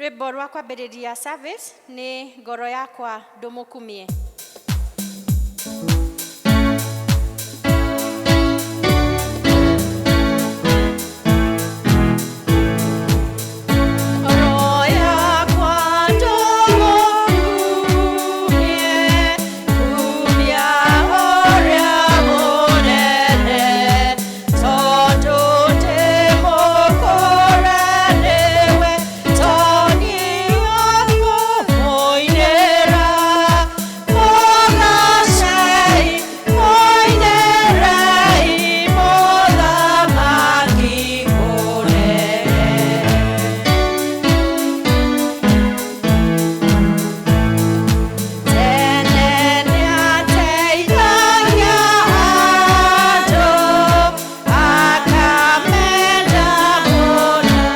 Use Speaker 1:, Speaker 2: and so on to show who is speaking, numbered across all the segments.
Speaker 1: Rwĩmbo rwa kwambĩrĩria service nĩ ngoro yakwa ndũmũkumie. Ngoro yakwa ndũmũkumie, kumia ũrĩa mũnene, tondũ ndĩmũkũre nĩwe, toni wakũmũinĩra, mũgacei, mũinĩrei mũthamaki mũnene. Tene nĩateithagia andũ, akamenda mũno,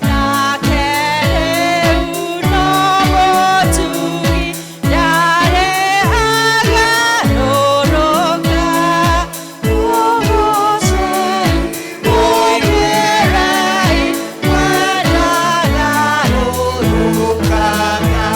Speaker 1: nake rĩu no mũtugi, ndarĩ agarũrũka. Mũgocei, mũinĩrei, we ndagarũrũkaga.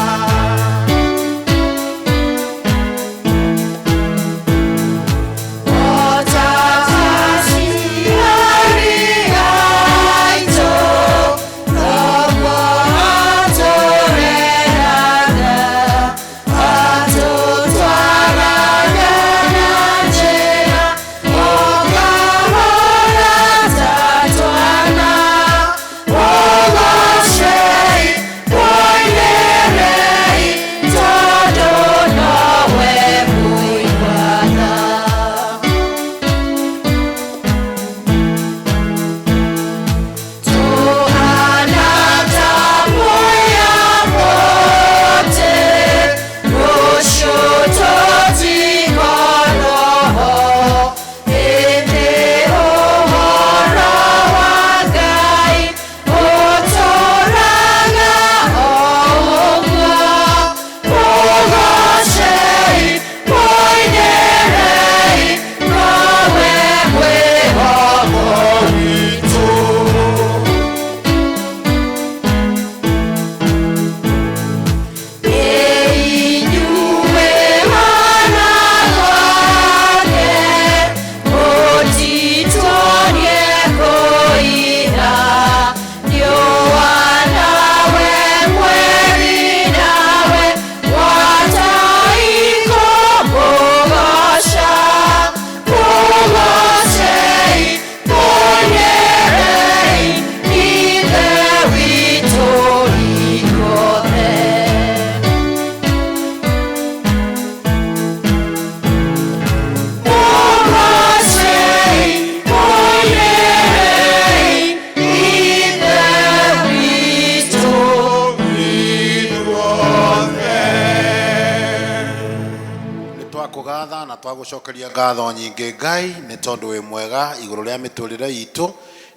Speaker 2: Nĩ twakũgatha na twagũcokeria ngatho nyingĩ Ngai nĩ tondũ wĩ mwega igũrũ rĩa mĩtũrĩre itũ.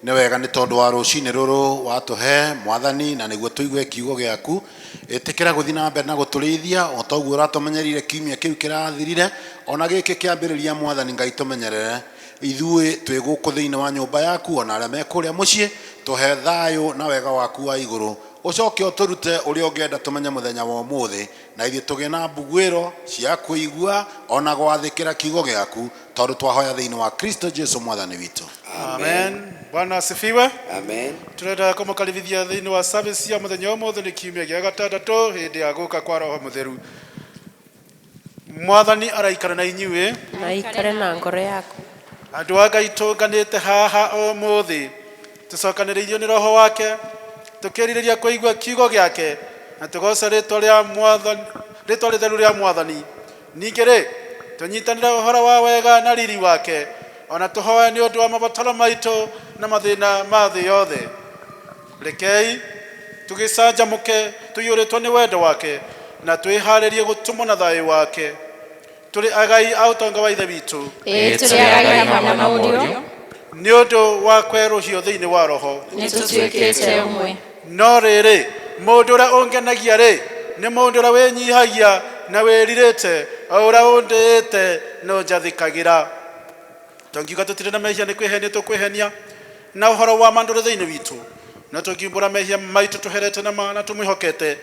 Speaker 2: Nĩ wega nĩ tondũ wa rũcinĩ rũrũ watũhe Mwathani, na nĩguo tũigue kiugo gĩaku. Ĩtĩkĩra gũthiĩ na mbere na gũtũrĩithia o ta ũguo ũratũmenyerire kiumia kĩu kĩrathirire, ona gĩkĩ kĩambĩrĩria. Mwathani Ngai, tũmenyerere ithuĩ twĩ gũkũ thĩinĩ wa nyũmba yaku, ona arĩa me kũrĩa mũciĩ. Tũhe thayũ na wega waku wa igũrũ, ũcoke ũtũrute ũrĩa ũngĩenda tũmenye mũthenya wa ũmũthĩ, na ithuĩ tũgĩe na mbuguĩro cia kũigua ona gwathĩkĩra kiugo gĩaku, tondũ twahoya thĩinĩ wa Kristo Jesu Mwathani witũ.
Speaker 3: Amen. Bwana asifiwe.
Speaker 4: Amen.
Speaker 3: Turenda kumukaribithia thiini wa service ya muthenya umuthi. Ni kiumia gia gatandatũ, hindi ya guka kwa Roho Mutheru. Mwathani araikara na inyuĩ.
Speaker 5: Na ikare na ngoro yaku.
Speaker 3: Andũ a Ngai, tũnganĩte haha ũmũthĩ tũcokanĩrĩirio nĩ Roho wake, tũkĩrirĩria kũigua kiugo gĩake na tũgoce rĩtwa rĩa Mwathani, rĩtwa rĩtheru rĩa Mwathani. Ningĩ rĩ, tũnyitanĩre ũhoro wa wega na riri wake, ona tũhoe nĩ ũndũ wa mabataro maitũ na mathĩna ma thĩ yothe. Rekei tũgĩcanjamũke tũiyũrĩtwo nĩ wendo wake na twĩharĩrie gũtũmwo na thayũ wake. Tũrĩ agai a ũtonga wa Ithe witũ.
Speaker 1: Ĩĩ, tũrĩ agai hamwe na Mũriũ.
Speaker 3: Nĩ ũndũ wa kwerũhio thĩinĩ wa Roho.
Speaker 1: Nĩ tũtuĩkĩte ũmwe.
Speaker 3: No rĩrĩ, mũndũ ũrĩa ũngenagia rĩ, nĩ mũndũ ũrĩa wĩnyihagia na wĩrirĩte, o ũrĩa ũndĩĩte na ũnjathĩkagĩra. Tũngiuga tũtirĩ na mehia, nĩ kwĩhenia tũkwĩhenia, na ũhoro wa ma ndũrĩ thĩinĩ witũ. No tũngiumbũra mehia maitũ tũherete na ma na tũmwĩhokete,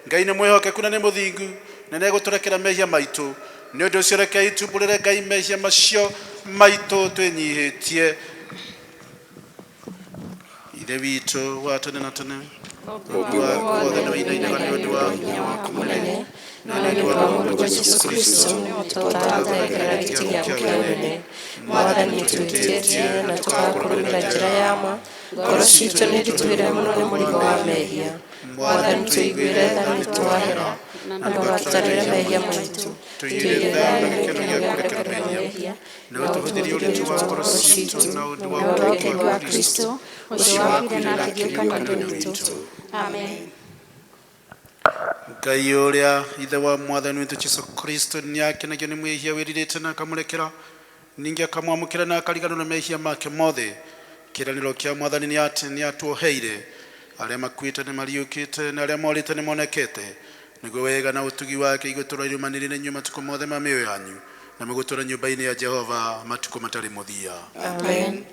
Speaker 3: Ngai nĩ mwĩhokeku na nĩ mũthingu na nĩegũtũrekera mehia maitũ. Nĩ ũndũ ũcio rekei tumbũrĩre Ngai mehia macio maitũ twĩnyihĩtie. Ithe witũ wa tene na tene,
Speaker 5: Ũũmbi waku
Speaker 3: wothe nĩũinainaga nĩ ũndũ wa
Speaker 5: hinya waku mũnene na nĩ ũndũ wa Mũrũguo Jesũ Kristo tũtathaithaga gĩtĩ gĩaku kĩa ũnene. Mwathani, twĩtĩtie na tũgakũrũmĩrĩra njĩra ya ma. Ngoro citũ nĩiritũhĩire mũno nĩ mũrigo wa mehia. Mwathani, tũiguĩre tha na nĩtwahera, na ndũgatũtarĩre mehia maitũ. Tũigĩre thayũ na gĩkeno gĩa kũrekerwo mehia,
Speaker 3: na ũtũhũthĩrie ũritũ wa ngoro citũ na ũndũ wa
Speaker 1: Na
Speaker 3: ũtugi
Speaker 1: ũtugi
Speaker 3: wa
Speaker 1: wa
Speaker 3: Kristo
Speaker 1: Kristo ũcio wakuire na akĩriũka nĩ ũndũ witũ. Amen.
Speaker 3: Ngai ũrĩa ithe wa mwathani witũ Jesu Kristo nĩakenagio nĩ mwĩhia wĩrirĩte na akamũrekera, ningĩ akamwamũkĩra na akariganĩrwo nĩ mehia make mothe. Kĩĩranĩro kĩa mwathani nĩ atĩ nĩatuoheire, arĩa makuĩte nĩ mariũkĩte na arĩa morĩte nĩ monekete, nĩguo wega na ũtugi wake igũtũũra irũmanĩrĩire na inyuĩ matukũ mothe ma mĩoyo yanyu, na mũgũtũũra nyũmba-inĩ ya Jehova matukũ matarĩ mũthia.
Speaker 5: Amen.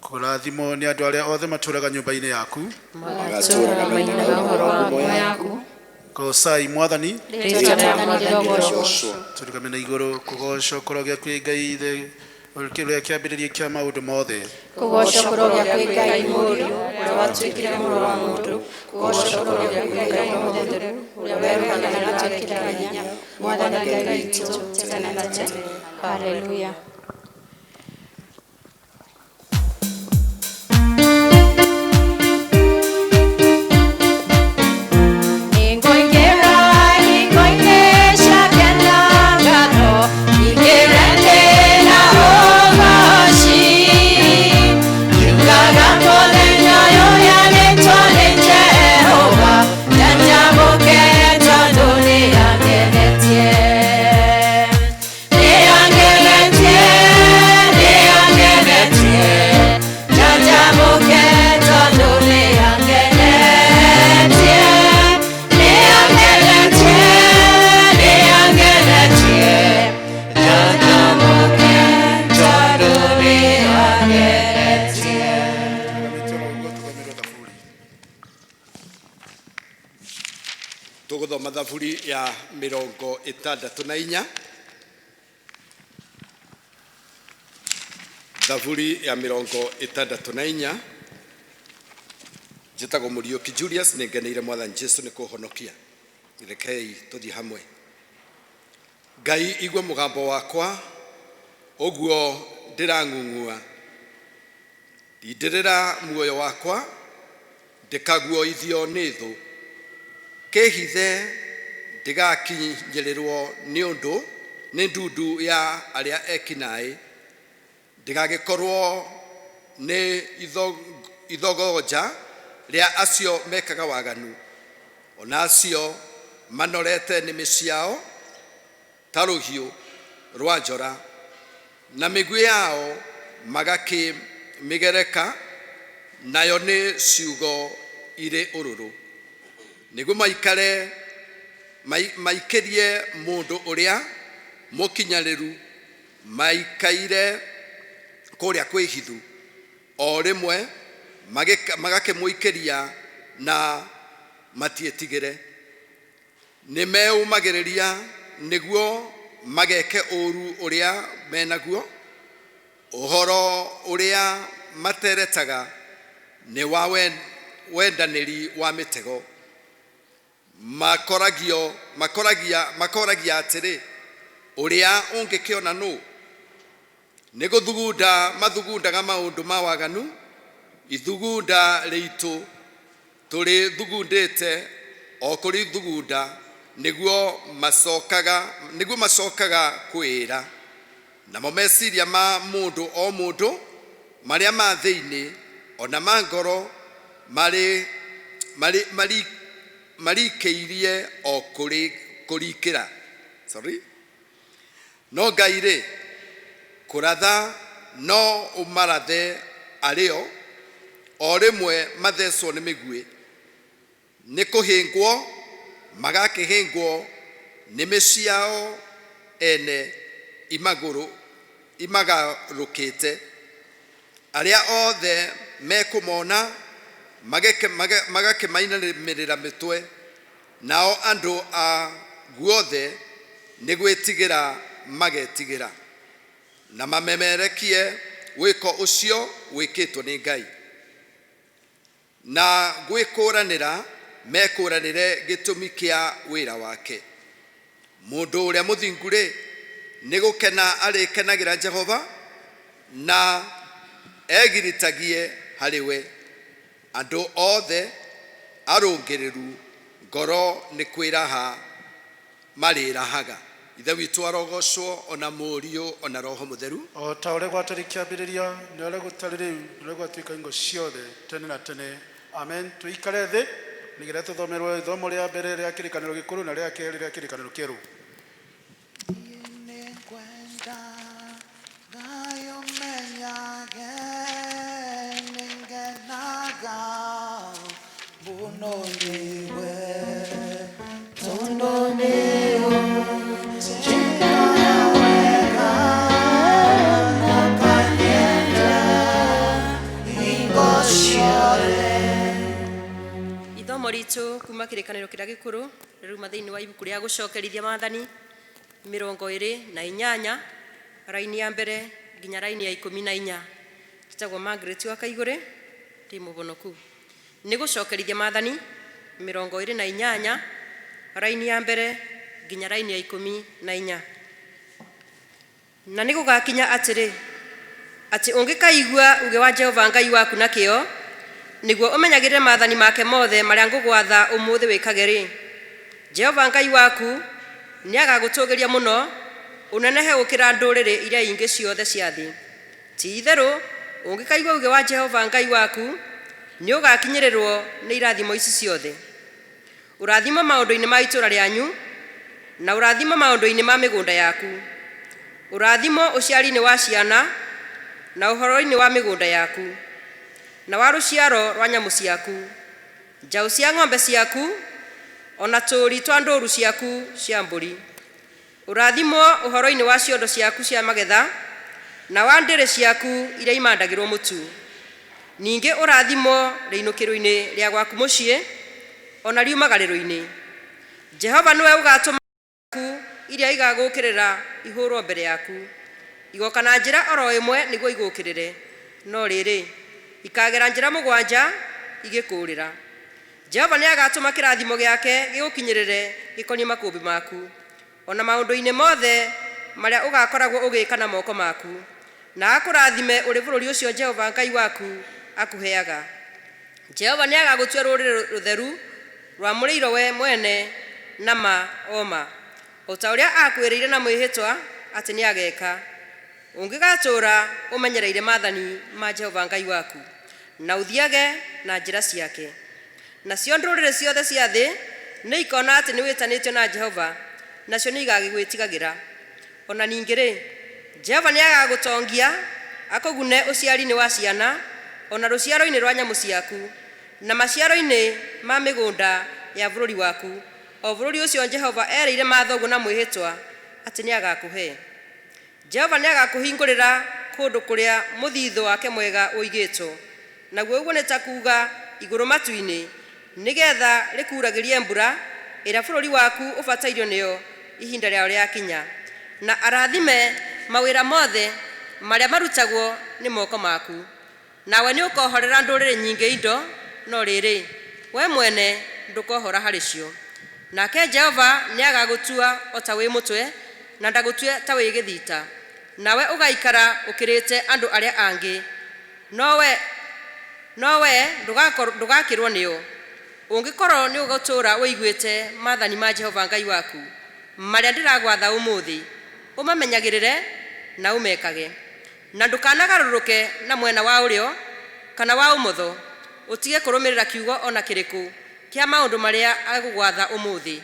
Speaker 3: Kũrathimwo nĩ andũ arĩa othe matũũraga nyũmba-inĩ yaku.
Speaker 5: Magatũũraga mainaga ũhoro wa ngumo yaku.
Speaker 3: Goocai mwathani.
Speaker 5: Rĩĩtwa rĩa Mwathani rĩrogoocwo.
Speaker 3: Tũrũgame na igũrũ kũgoocwo kũrogĩa kwĩ Ngai ithe kĩrĩa kĩambĩrĩria kĩa maũndũ mothe.
Speaker 1: Kũgoocwo kũrogĩa kwĩ Ngai Mũriũ
Speaker 5: ũrĩa watuĩkire mũrũ wa mũndũ. Kũgoocwo kũrogĩa kwĩ Ngai Roho Mũtheru, ũrĩa werũhaga na agatwĩkĩra hinya. Mwathani Ngai witũ
Speaker 1: tene na tene. Haleluya. Nĩngũingĩra hingo-inĩ ciake na ngatho, nyingĩre ndĩ na ũgooci. Njugaga mũthenya ũyũ yanĩtwo nĩ Jehova, njanjamũke tondũ nĩangenetie. Nĩangenetie, nĩangenetie, njanjamũke tondũ nĩangenetie. Nĩangenetie, nĩangenetie, njanjamũke tondũ nĩangenetie.
Speaker 4: Tũgũthoma thaburi ya 64, thaburi ya 64. Njĩtagwo Mũriũki Julius, nĩ ngeneire mwathani Jesu nĩ kũhonokia. Rekei tũthiĩ hamwe. Ngai, igua mũgambo wakwa ũguo ndĩrang'ung'ua, ndindĩrĩra muoyo wakwa ndĩkaguoithio nĩ thũ, kĩhithe ndĩgakinyĩrĩrwo nĩ ũndũ nĩ ndundu ya arĩa ekinaĩ, ndĩgagĩkorwo nĩ ithogonja rĩa acio mekaga waganu, ona acio manorete nĩmĩ ciao ta rũhiũ rwa njora, na mĩguĩ yao magakĩmĩgereka, nayo nĩ ciugo irĩ ũrũrũ, nĩguo maikare maikĩrie mũndũ ũrĩa mũkinyanĩru, maikaire kũrĩa kwĩhithu, o rĩmwe magakĩmũikĩria na matiĩtigĩre. Nĩ meũmagĩrĩria nĩguo mageke ũũru ũrĩa menaguo, ũhoro ũrĩa materetaga nĩ wa wendanĩri wa mĩtego. Makoragia atĩrĩ, ũrĩa ũngĩkĩona nũ? Nĩ gũthugunda mathugundaga maũndũ ma waganu, ithugunda rĩitũ tũrĩthugundĩte o kũrĩthugunda, nĩguo macokaga kwĩra. Namo meciria ma mũndũ o mũndũ marĩa ma thĩinĩ ona ma ngoro marikĩirie o kũrikĩra. Sorry. No Ngai rĩ, kũratha no ũmarathe arĩo, o rĩmwe mathecwo nĩ mĩguĩ, nĩ kũhĩngwo magakĩhĩngwo nĩmĩ ciao ene imagarũkĩte. Arĩa othe mekũmona Magakĩmainamĩrĩra mĩtwe, nao andũ a guothe nĩ gwĩtigĩra magetigĩra na mamemerekie wĩko ũcio wĩkĩtwo nĩ Ngai, na gwĩkũranĩra mekũranĩre gĩtũmi kĩa wĩra wake. Mũndũ ũrĩa mũthingu rĩ, nĩ gũkena arĩkenagĩra Jehova na egiritagie harĩ we. Andũ othe arũngĩrĩru ngoro nĩ kwĩraha marĩrahaga. Ithe witũ arogocwo, ona Mũriũ, ona Roho Mũtheru.
Speaker 3: O ta ũrĩa gwatariĩ kĩambĩrĩria, na ũrĩa gũtarĩ rĩu, na ũrĩa gwatuĩka hingo ciothe, tene na tene. Amen. Tũikare thĩ nĩgetha tũthomerwo ithomo rĩa mbere rĩa Kĩrĩkanĩro Gĩkũrũ na rĩa kerĩ rĩa Kĩrĩkanĩro Kĩerũ.
Speaker 6: Nĩngwenda Ngai ũmenyage nĩngenaga mũno nĩwe, tondũ nĩũnjĩkaga wega na ũkanyenda hingo ciothe.
Speaker 7: Ithomo ritũ kuma Kĩrĩkanĩro Kĩrĩa Gĩkũrũ rĩruma thĩinĩ wa ibuku rĩa Gũcokerithia Maathani 28, raini ya mbere nginya raini ya 14. Njĩtagwo Margaret wa Kaigũrĩ, ndĩ mũvonoku. Nĩ Gũcokerithia Maathani 28, raini ya mbere nginya raini ya 14. Na nĩ gũgakinya atĩrĩ, atĩ ũngĩkaigua uge wa Jehova Ngai waku na kĩyo, nĩguo ũmenyagĩrĩre maathani make mothe marĩa ngũgwatha ũmũthĩ wĩkage rĩ, Jehova Ngai waku nĩagagũtũgĩria mũno, ũnenehe gũkĩra ndũrĩrĩ iria ingĩ ciothe cia thĩ. Ti itherũ ũngĩkaigua uge wa Jehova Ngai waku, nĩ ũgakinyĩrĩrwo nĩ irathimo ici ciothe: ũrathimo maũndũ-inĩ ma itũũra rĩanyu, na ũrathimo maũndũ-inĩ ma mĩgũnda yaku, ũrathimo ũciari-inĩ wa ciana, na ũhoro-inĩ wa mĩgũnda yaku, na wa rũciaro rwa nyamũ ciaku, njaũ cia ng'ombe ciaku, ona tũũri twa ndũũru ciaku cia mbũri, ũrathimo ũhoro-inĩ wa ciondo ciaku cia magetha, na wa ndĩrĩ ciaku iria imandagĩrwo mũtu, ningĩ ũrathimo rĩinũkĩro-inĩ rĩa gwaku mũciĩ, ona riumagarĩro-inĩ. Jehova nĩwe ũgatũma ku iria igagũũkĩrĩra ihũrwo mbere yaku. Igoka na njĩra oro ĩmwe nĩguo igũũkĩrĩre, no rĩrĩ, ikagera njĩra mũgwanja igĩkũũrĩra. Jehova nĩagatũma kĩrathimo gĩake gĩgũkinyĩrĩre gĩkoniĩ makũmbĩ maku, ona maũndũ-inĩ mothe marĩa ũgakoragwo ũgĩka na moko maku, na akũrathime ũrĩ bũrũri ũcio Jehova Ngai waku akũheaga. Jehova nĩagagũtua rũrĩrĩ rũtheru rwamũrĩirwo we mwene na ma o ma, o ta ũrĩa akwĩrĩire na mwĩhĩtwa atĩ nĩageka, ũngĩgatũũra ũmenyereire maathani ma Jehova Ngai waku, na ũthiage na njĩra ciake. Nacio ndũrĩrĩ ciothe cia thĩ nĩ ikona atĩ nĩwĩtanĩtio na Jehova, nacio nĩ igagĩgwĩtigagĩra. Ona ningĩ rĩ, Jehova nĩagagũtongia akũgune ũciari-inĩ wa ciana, ona rũciaro-inĩ rwa nyamũ ciaku, na maciaro-inĩ ma mĩgũnda ya bũrũri waku, o bũrũri ũcio Jehova erĩire mathoguo na mwĩhĩtwa atĩ nĩagakũhe. Jehova nĩagakũhingũrĩra kũndũ kũrĩa mũthithũ wake mwega ũigĩtwo, naguo ũguo nĩ ta kuuga igũrũ matu-inĩ, nĩgetha rĩkuragĩrie mbura ĩrĩa bũrũri waku ũbatairio nĩyo ihinda rĩayo rĩakinya, na arathime mawĩra mothe marĩa marutagwo nĩ moko maku. Nawe nĩũkohorera ndũrĩrĩ nyingĩ indo, no rĩrĩ, we mwene ndũkohora harĩ cio. Nake Jehova nĩagagũtua o ta wĩ mũtwe, na ndagũtue ta wĩ gĩthita, nawe ũgaikara ũkĩrĩte andũ arĩa angĩ, nowe ndũgakĩrwo nĩo, ũngĩkorwo nĩũgũtũũra ũiguĩte maathani ma Jehova Ngai waku marĩa ndĩragwatha ũmũthĩ, ũmamenyagĩrĩre na ũmekage, na ndũkanagarũrũke na mwena wa ũrĩo kana wa ũmotho, ũtige kũrũmĩrĩra kiugo ona kĩrĩkũ kĩa maũndũ marĩa agũgwatha ũmũthĩ,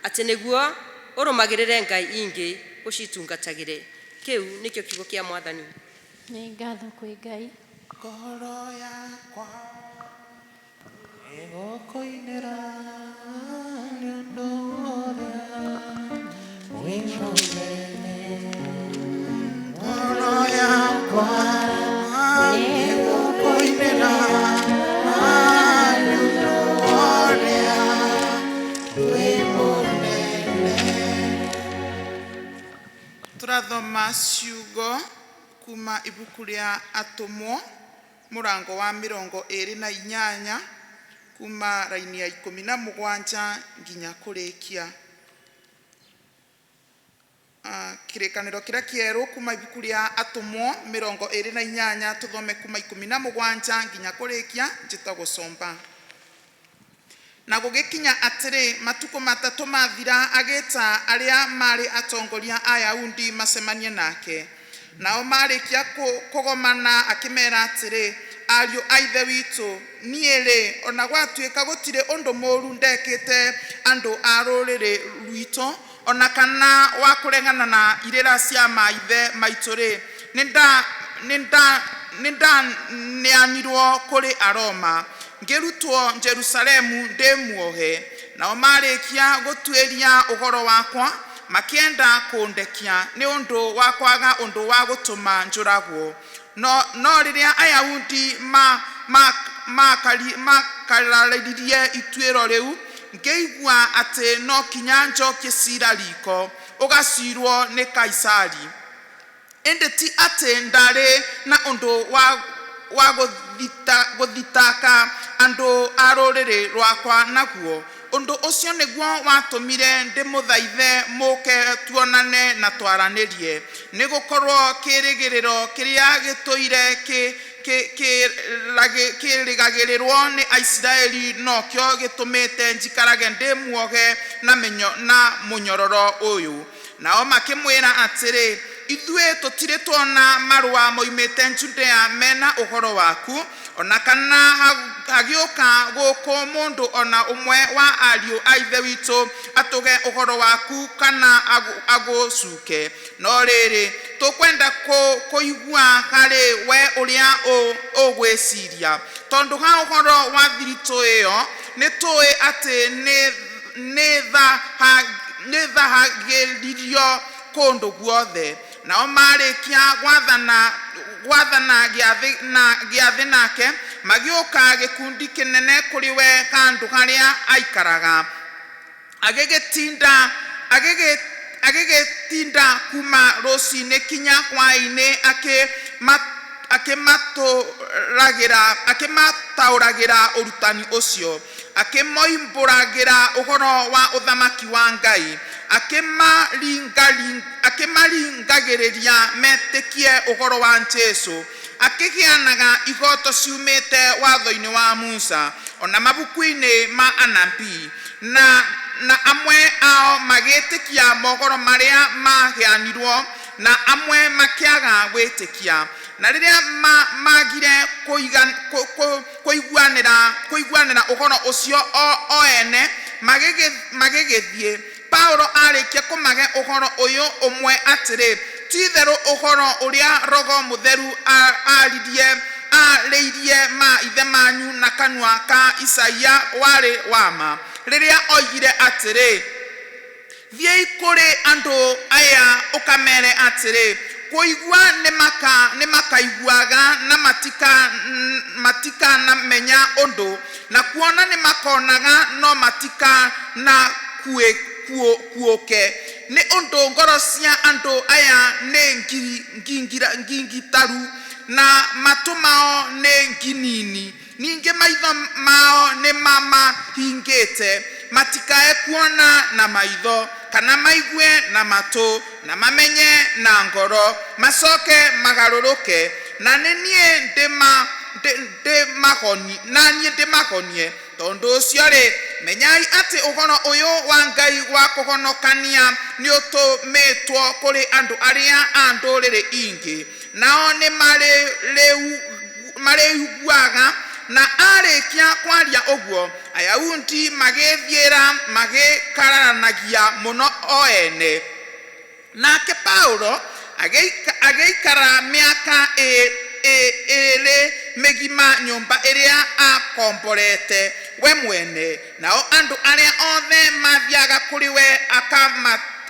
Speaker 7: atĩ nĩguo ũrũmagĩrĩre ngai ingĩ ũcitungatagĩre. Kĩu nĩkĩo kiugo kĩa Mwathani.
Speaker 1: Nĩ ngatho kwĩ Ngai.
Speaker 6: Ngoro yakwa ĩgũkũinĩra nĩ ũndũ ũrĩa wĩ mũnene. Ngoro yakwa ĩgũkũinĩra.
Speaker 8: Tũgũthoma ciugo kuma ibuku rĩa Atũmwo mũrango wa 28 kuma raini ya 17 nginya kũrĩkia. Kĩrĩkanĩro kĩrĩa kĩerũ kuma ibuku rĩa Atũmwo 28, tũthome kuma 17 nginya kũrĩkia. Njĩtagwo Somba. Na gũgĩkinya atĩrĩ, matukũ 3 mathira, agĩta arĩa marĩ atongoria a Ayahudi macemanie nake. Nao marĩkia kũgomana, akĩmera atĩrĩ, ariũ a ithe witũ, niĩ rĩ, ona gwatuĩka gũtirĩ ũndũ mũũru ndekĩte andũ a rũrĩrĩ rwitũ, ona kana wa kũregana na irĩra cia maithe maitũ rĩ, nĩndaneanirwo kũrĩ Aroma, ngĩrutwo Jerusalemu ndĩ muohe. Nao marĩkia gũtuĩria ũhoro wakwa, makĩenda kũndekia nĩ ũndũ wa kwaga ũndũ wa gũtũma njũragwo. No rĩrĩa Ayahudi makararirie ituĩro rĩu, ngĩigua atĩ no kinya njokie cira riko, ũgacirwo nĩ Kaisari. Ĩndĩ ti atĩ ndarĩ na ũndũ wa gũthitaka andũ a rũrĩrĩ rwakwa naguo. Ũndũ ũcio nĩguo watũmire ndĩmũthaithe mũke tuonane na twaranĩrie, nĩgũkorwo kĩĩrĩgĩrĩro kĩrĩa gĩtũire kĩrĩgagĩrĩrwo nĩ Aisiraeli nokĩo gĩtũmĩte njikarage ndĩ muohe na mũnyororo ũyũ. Nao makĩmwĩra atĩrĩ, ithuĩ tũtirĩ tuona marũa moimĩte Judea mena ũhoro waku, ona kana hagĩũka gũkũ mũndũ ona ũmwe wa ariũ a ithe witũ atũge ũhoro waku kana agũcuke. No rĩrĩ, tũkwenda kũigua harĩ we ũrĩa ũgwĩciria, tondũ ha ũhoro wa thiritũ ĩyo nĩtũĩ atĩ nĩthahagĩririo kũndũ guothe. Nao marĩkia gwathana gĩathĩ nake, magĩũka gĩkundi kĩnene kũrĩ we handũ harĩa aikaraga. Agĩgĩtinda kuma rũcinĩ kinya hwaĩ-inĩ akĩmataũragĩra ũrutani ũcio, akĩmoimbũragĩra ũhoro wa ũthamaki wa Ngai, akĩmaringagĩrĩria metĩkie ũhoro wa Jesũ, akĩheanaga igoto ciumĩte watho-inĩ wa Musa ona mabuku-inĩ ma anabii. Na amwe ao magĩtĩkia mohoro marĩa maheanirwo, na amwe makĩaga gwĩtĩkia. Na rĩrĩa magire kũiguanĩra ũhoro ũcio o ene, magĩgĩthiĩ. Paulo arĩkia kũmahe ũhoro ũyũ ũmwe atĩrĩ, ti-itherũ ũhoro ũrĩa Roho Mũtheru arĩirie maithe manyu na kanua ka Isaia warĩ wa ma, rĩrĩa oigire atĩrĩ, thiĩi kũrĩ andũ aya ũkamere atĩrĩ, kũigua nĩmakaiguaga na matikanamenya ũndũ, na kuona nĩmakonaga no matikana kuũke, nĩ ũndũ ngoro cia andũ aya nĩ ngingitaru, na matũ mao nĩ nginini, ningĩ maitho mao nĩ mamahingĩte, matikae kuona na maitho, kana maigue na matũ, na mamenye na ngoro, macoke magarũrũke, na nĩ niĩ ndĩmahonie. Tondũ ũcio rĩ, menyai atĩ ũhoro ũyũ wa Ngai wa kũhonokania nĩũtũmĩtwo kũrĩ andũ arĩa a ndũrĩrĩ ingĩ, nao nĩ marĩiguaga. Na arĩkia kwaria ũguo, Ayahudi magĩthiĩra magĩkararanagia mũno o ene. Nake Paulo agĩikara mĩaka 2 mĩgima nyũmba ĩrĩa akomborete we mwene, nao andũ arĩa othe mathiaga kũrĩ we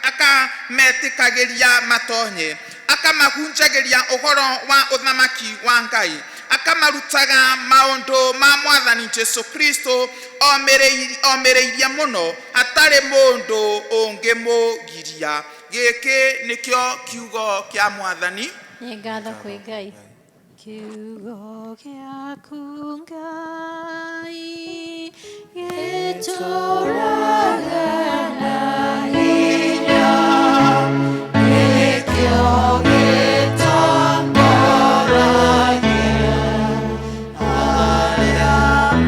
Speaker 8: akametĩkagĩria matonye, akamahunjagĩria ũhoro wa ũthamaki wa Ngai, akamarutaga maũndũ ma Mwathani Jesũ Kristo omĩrĩirie mũno, hatarĩ mũndũ ũngĩmũgiria. Gĩkĩ nĩkĩo kiugo kĩa Mwathani.
Speaker 1: Nĩ ngatho kwĩ Ngai. Kiugo gĩaku Ngai gĩtũũraga na hinya, nĩkĩo gĩtongoragia arĩa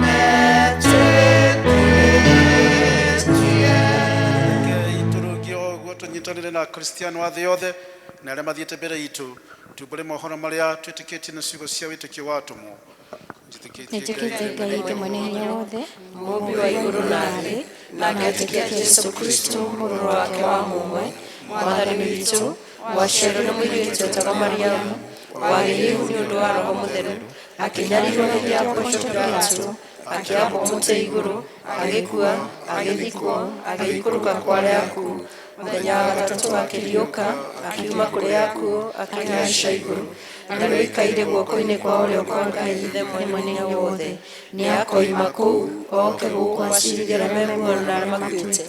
Speaker 1: metĩkĩtie.
Speaker 3: Rekei tũrũgie o ũguo tũnyitanĩre na Akristiano a thĩ yothe na arĩa mathiĩte mbere itũ, tumbũre mohoro marĩa twĩtĩkĩtie na ciugo cia wĩtĩkio wa atũmwo.
Speaker 1: Nĩnjĩtĩkĩtie Ngai Ithe mwene hinya wothe,
Speaker 5: Mũũmbi wa igũrũ na thĩ, na ngetĩkia Jesũ Kristo mũrũ wake wa mũmwe, Mwathani witũ, waciarirwo nĩ mũirĩtu wetagwo Mariamu, wagĩire ihu nĩ ũndũ wa Roho Mũtheru, akĩnyarirwo hĩndĩ ya Pontio Pilato, akĩambwo mũtĩ igũrũ, agĩkua, agĩthikwo, agĩikũrũka kwa arĩa akuũ, mũthenya wa gatatũ akĩriũka, akiuma kũrĩ akuũ, akĩhaica igũrũ, na rĩu aikaire guoko-inĩ kwa ũrĩo kwa Ngai Ithe mwene hinya wothe. Nĩakoima kũu oke gũkũ aciirithie arĩa me muoyo na arĩa makuĩte.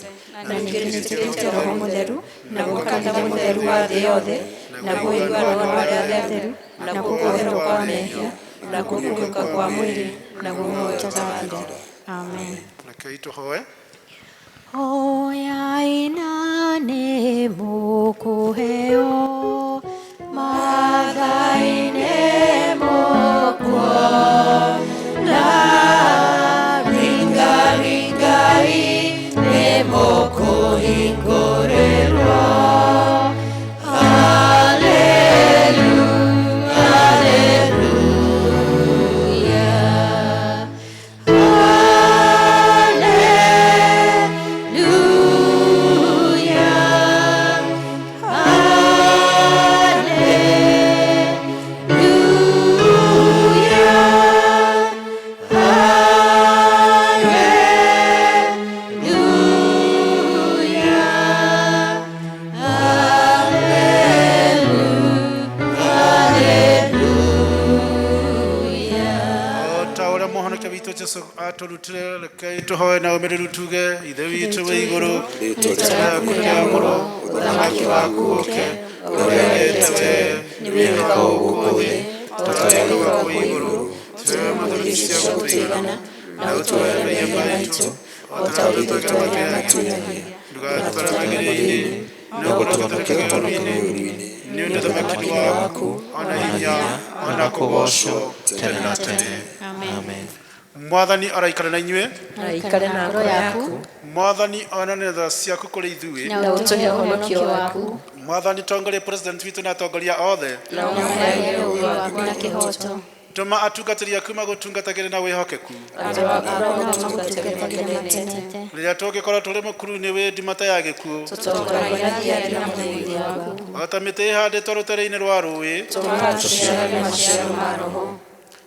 Speaker 5: Na ningĩ nĩnjĩtĩkĩtie Roho Mũtheru, naguo kanitha mũtheru wa thĩ yothe, naguo ũiguano wa arĩa atheru, naguo kuoherwo kwa mehia, naguo kũriũka kwa mwĩrĩ, naguo muoyo ũtagathira.
Speaker 1: Amen.
Speaker 3: Rekei tũhoe.
Speaker 1: Hoyai na nĩ mũkũheo, mathaai nĩ mũkuona, ringaringai nĩ mũkũhingũrĩrwo. Hallelujah, hallelujah, hallelujah, hallelujah,
Speaker 3: O ta ũrĩa mũhonokia witũ Jesũ atũrutire, rekei tũhoe na ũmĩrĩru tuge: Ithe witũ wĩ igũrũ,
Speaker 5: Rĩĩtwa rĩaku rĩamũrwo, ũthamaki waku ũũke, ũrĩa wendete wĩkagwo gũkũ thĩ ta ũrĩa wĩkagwo igũrũ.
Speaker 3: Tũhe ũmũthĩ cia
Speaker 5: gũtũigana, na ũtuohere mehia maitũ, o ta ũrĩa ithuĩ tuoheraga arĩa matwĩhagia.
Speaker 3: Ndũgatũtware magerio-inĩ, no ũtũhonokie ũũru-inĩ, nĩ ũndũ ũthamaki nĩ waku, ona hinya, ona kũgoocwo tene na tene.
Speaker 1: Amen.
Speaker 3: Mwathani araikara na inyuĩ.
Speaker 5: Na aikare na ngoro yaku.
Speaker 3: Mwathani onanie tha ciaku kũrĩ ithuĩ,
Speaker 5: na ũtũhe ũhonokio waku.
Speaker 3: Mwathani tongoria president witũ na atongoria othe,
Speaker 5: na ũmaheage ũũgĩ waku
Speaker 1: na kĩhooto.
Speaker 3: Tũma atungatĩri aku magũtungatagĩre na wĩhokeku,
Speaker 5: Andũ aku magũtungatagĩre makenete.
Speaker 3: Rĩrĩa tũngĩkorwo tũrĩ mũkuru-inĩ wĩ ndumata ya gĩkuũ,
Speaker 5: Tũtongoragia na mũthia waku.
Speaker 3: O ta mĩtĩ ĩhandĩtwo rũtere-inĩ rwa rũĩ,
Speaker 5: Tũmaga tũciarage maciaro ma Roho.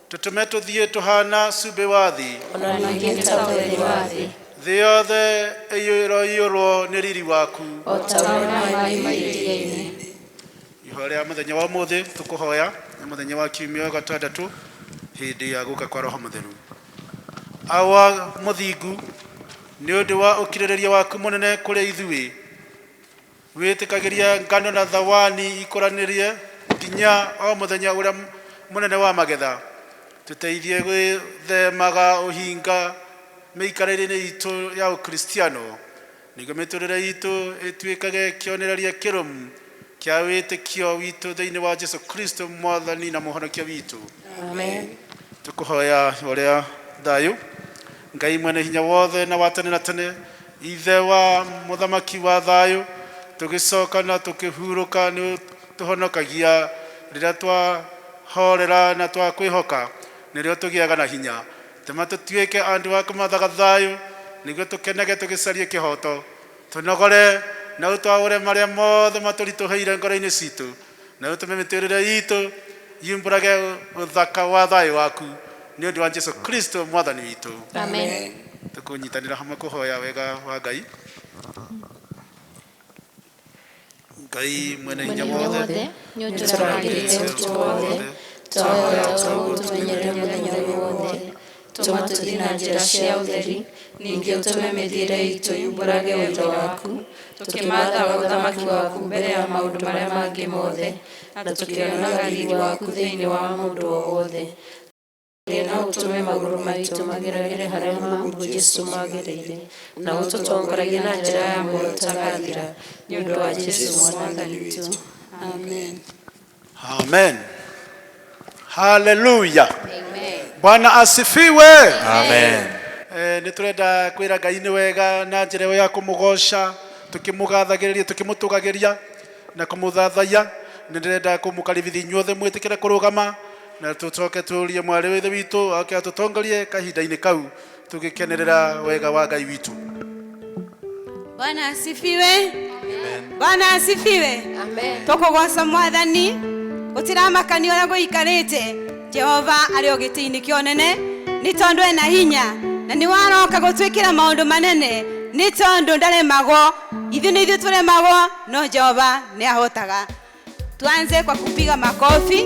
Speaker 3: Tũtũme tũthiĩ tũhana cumbĩ wa thĩ,
Speaker 5: Ona ningĩ ta ũtheri wa thĩ.
Speaker 3: Thĩ yothe ĩroiyũrwo nĩ riri waku,
Speaker 5: O ta ũrĩa maaĩ marĩ iria-inĩ.
Speaker 3: Ihoya rĩa mũthenya wa ũmũthĩ tũkũhoya nĩ mũthenya wa kiumia wa gatandatũ hĩndĩ ya gũka kwa Roho Mũtheru. Awa mũthingu, nĩ ũndũ wa ũkirĩrĩria waku mũnene kũrĩ ithuĩ, wĩtĩkagĩria ngano na thawani ikũranĩrie nginya o mũthenya ũrĩa mũnene wa magetha. Tũteithie gwĩthemaga ũhinga mĩikarĩre-inĩ itũ ya ũkristiano, nĩguo mĩtũrĩre itũ ĩtuĩkage kĩonereria kĩrũmu kĩa wĩtĩkio witũ thĩinĩ wa Jesu Kristo Mwathani na Mũhonokia witũ.
Speaker 5: Amen.
Speaker 3: Tũkũhoya ũrĩa thayũ Ngai mwene hinya wothe na wa tene na tene, Ithe wa mũthamaki wa thayũ, tũgĩcoka na tũkĩhurũka nĩ tũhonokagia rĩrĩa twahorera na twakwĩhoka, nĩrĩo tũgĩaga na hinya. Tũma tũtuĩke andũ a kũmathaga thayũ, nĩguo tũkenage tũgĩcarie kĩhoto, tũnogore na ũtwaũre marĩa mothe matũritũhĩire ngoro-inĩ citũ, na ũtũme mĩtũrĩre itũ yumbũrage ũthaka wa thayũ waku, nĩ ũndũ wa Jesu Kristo Mwathani witũ.
Speaker 1: Amen.
Speaker 3: Tũkũnyitanĩra hamwe kũhoya wega wa Ngai. Ngai mwene hinya wothe,
Speaker 1: nĩ
Speaker 5: Nĩũtũrangĩrĩtie ũtukũ wothe, twahoya ũguo tũmenyerere mũthenya ũyũ wothe. Tũma tũthiĩ na njĩra cia ũtheri, Ningĩ ũtũme mĩthiĩre itũ yumbũrage wendo waku, tũkĩmathaga ũthamaki waku mbere ya maũndũ marĩa mangĩ mothe, na tũkĩonaga riri waku thĩinĩ wa mũndũ o wothe. Na ũtũme magũrũ maitũ mageragĩre harĩa ma Jesũ magereire, na ũtũtongoragie na njĩra ya muoyo ũtagathira, nĩ ũndũ wa Jesũ Mwathani witũ. Amen.
Speaker 3: Amen. Haleluya. Bwana asifiwe.
Speaker 9: Amen.
Speaker 3: Nä tå renda kwä ra Ngai nä wega na njä ra ä yo ya kå må goca tå kä må gathagä rä ria tå kä må tå gagä ria na kå må thathaiya. Nä ndä renda kå må karibithi inyuothe mwä tä kä re kå rå gama na tå coke tå rie mwarä wa ithe witå oke atå tongorie kahinda-inä kau tå gä kenerera wega wa Ngai witå.
Speaker 10: Bwana asifiwe. Bwana asifiwe. Tukugoca Mwathani gutiramakania uria guikarite. Jehova ari o giti-ini kia unene ni tondu ena hinya na ni waroka gutwikira maundu manene ni tondu ndaremagwo. Ithuĩ nĩ ithuĩ turemagwo no Jehova ni ahotaga. Tuanze kwa kupiga makofi.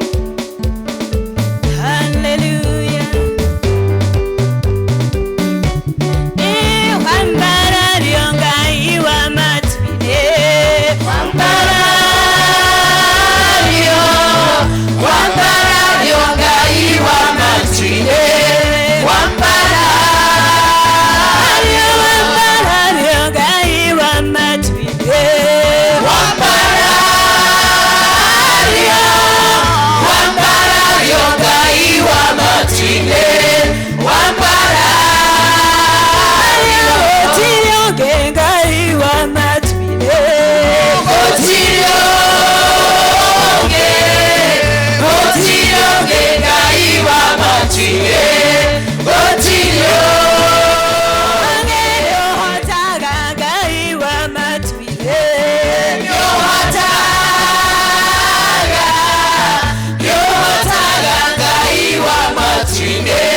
Speaker 10: Hallelujah. Wambarario Ngai wa matu-inĩ. Wambarario, wambarario Ngai wa matu-inĩ. Wambarario, wambarario Ngai wa matu-inĩ. Wambarario, wambarario Ngai wa matu-inĩ. Wambarario, gũtirĩ ũngĩ Ngai wa matu-inĩ. Gũtirĩ ũngĩ, gũtirĩ ũngĩ Ngai wa matu-inĩ. Gũtirĩ ũngĩ ũhotaga Ngai wa matu-inĩ. Nĩũhotaga, nĩũhotaga Ngai wa matu-inĩ.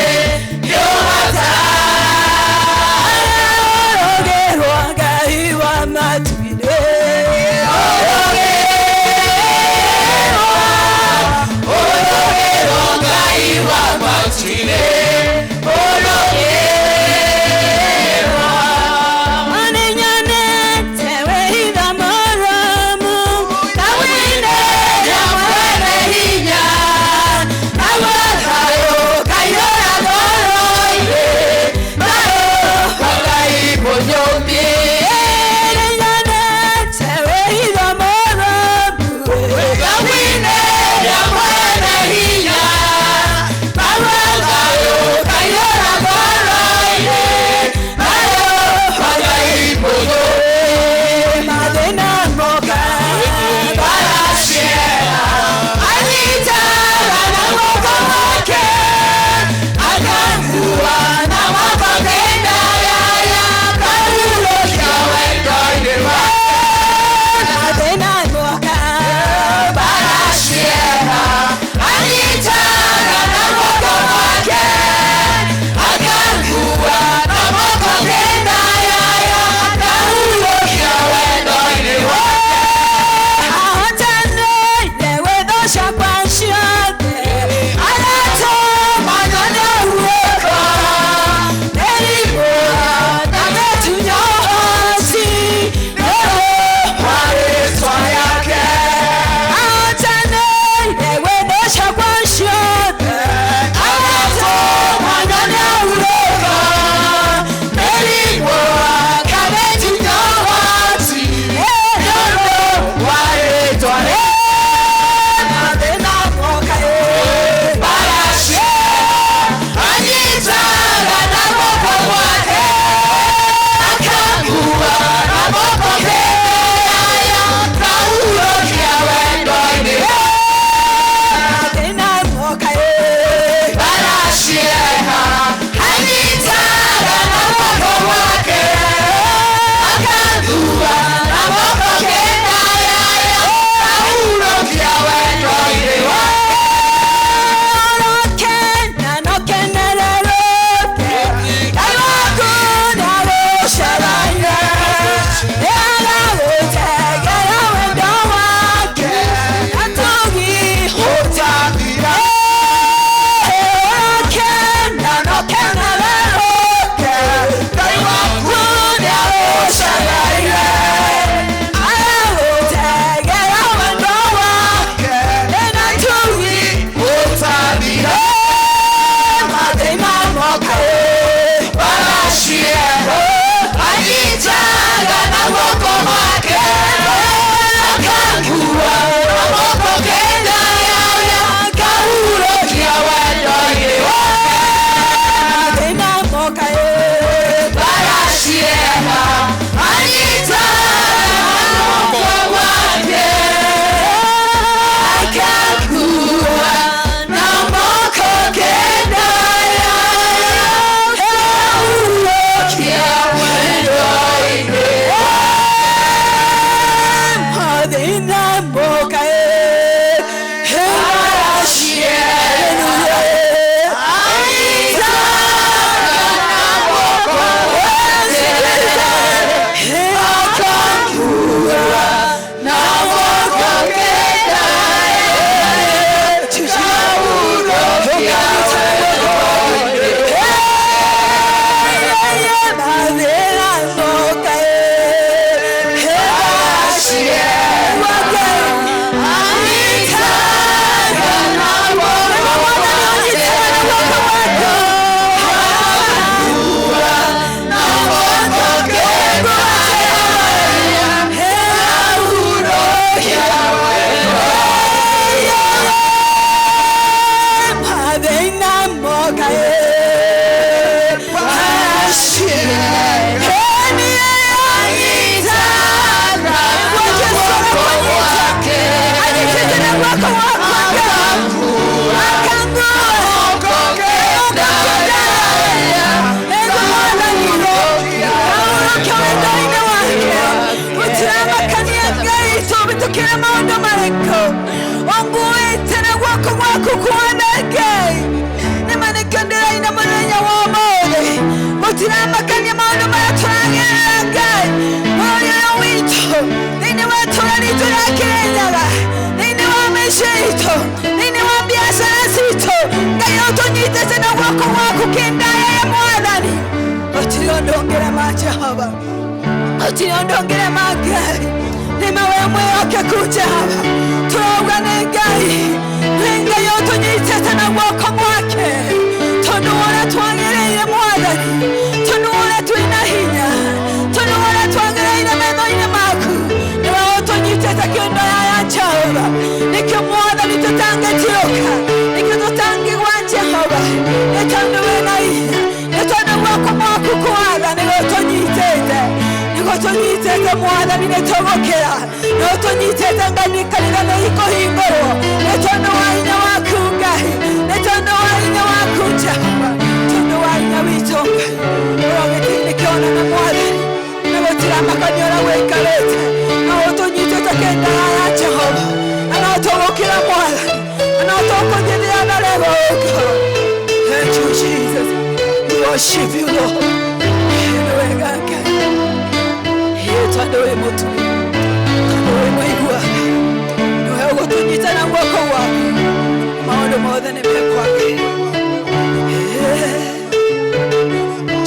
Speaker 9: Gũtirĩ ũndũ ũngĩrema Ngai. Nĩma we mwĩhokeku Jehova. Tũrauga nĩ Ngai. Nĩ Ngai ũtũnyitĩte na guoko gwake. Tondũ ũrĩa twagĩrĩire Mwathani. Tondũ ũrĩa twĩna hinya. Tondũ ũrĩa twagĩrĩire maitho-inĩ maku. Nĩwe ũtũnyitĩte kĩndo ya Jehova. Nĩkĩo Mwathani tũtangĩtiũka. Nĩkĩo tũtangĩgwa Jehova. Nĩ tondũ wĩna hinya. Nĩ tondũ guoko gwaku kwatha nĩgũtũnyitĩte. Nĩgũtũnyitĩte Mwathani nĩtũgũkĩra. Nĩũtũnyitĩte Ngai kanitha nĩikũhingũrwo. Nĩ tondũ wa hinya waku Ngai. Nĩ tondũ wa hinya waku Jehova. Tondũ wa hinya witũ Ngai. Ũrĩa gĩtĩ-inĩ kĩonana Mwathani. Na gũtiramakania ũrĩa wĩikarĩte. No ũtũnyitĩte kĩnda ya Jehova. Na no tũgũkĩra Mwathani. Na no tũkũthiĩ na rĩgũkũ. Thank you, Jesus. We worship you, Lord. Nĩ wega Ngai. Tondũ wĩ mũtugi. Tondũ wĩ mũiguaga. Nĩwe ũgũtũnyita na guoko gwaku. Maũndũ mothe nĩ mekwagĩra.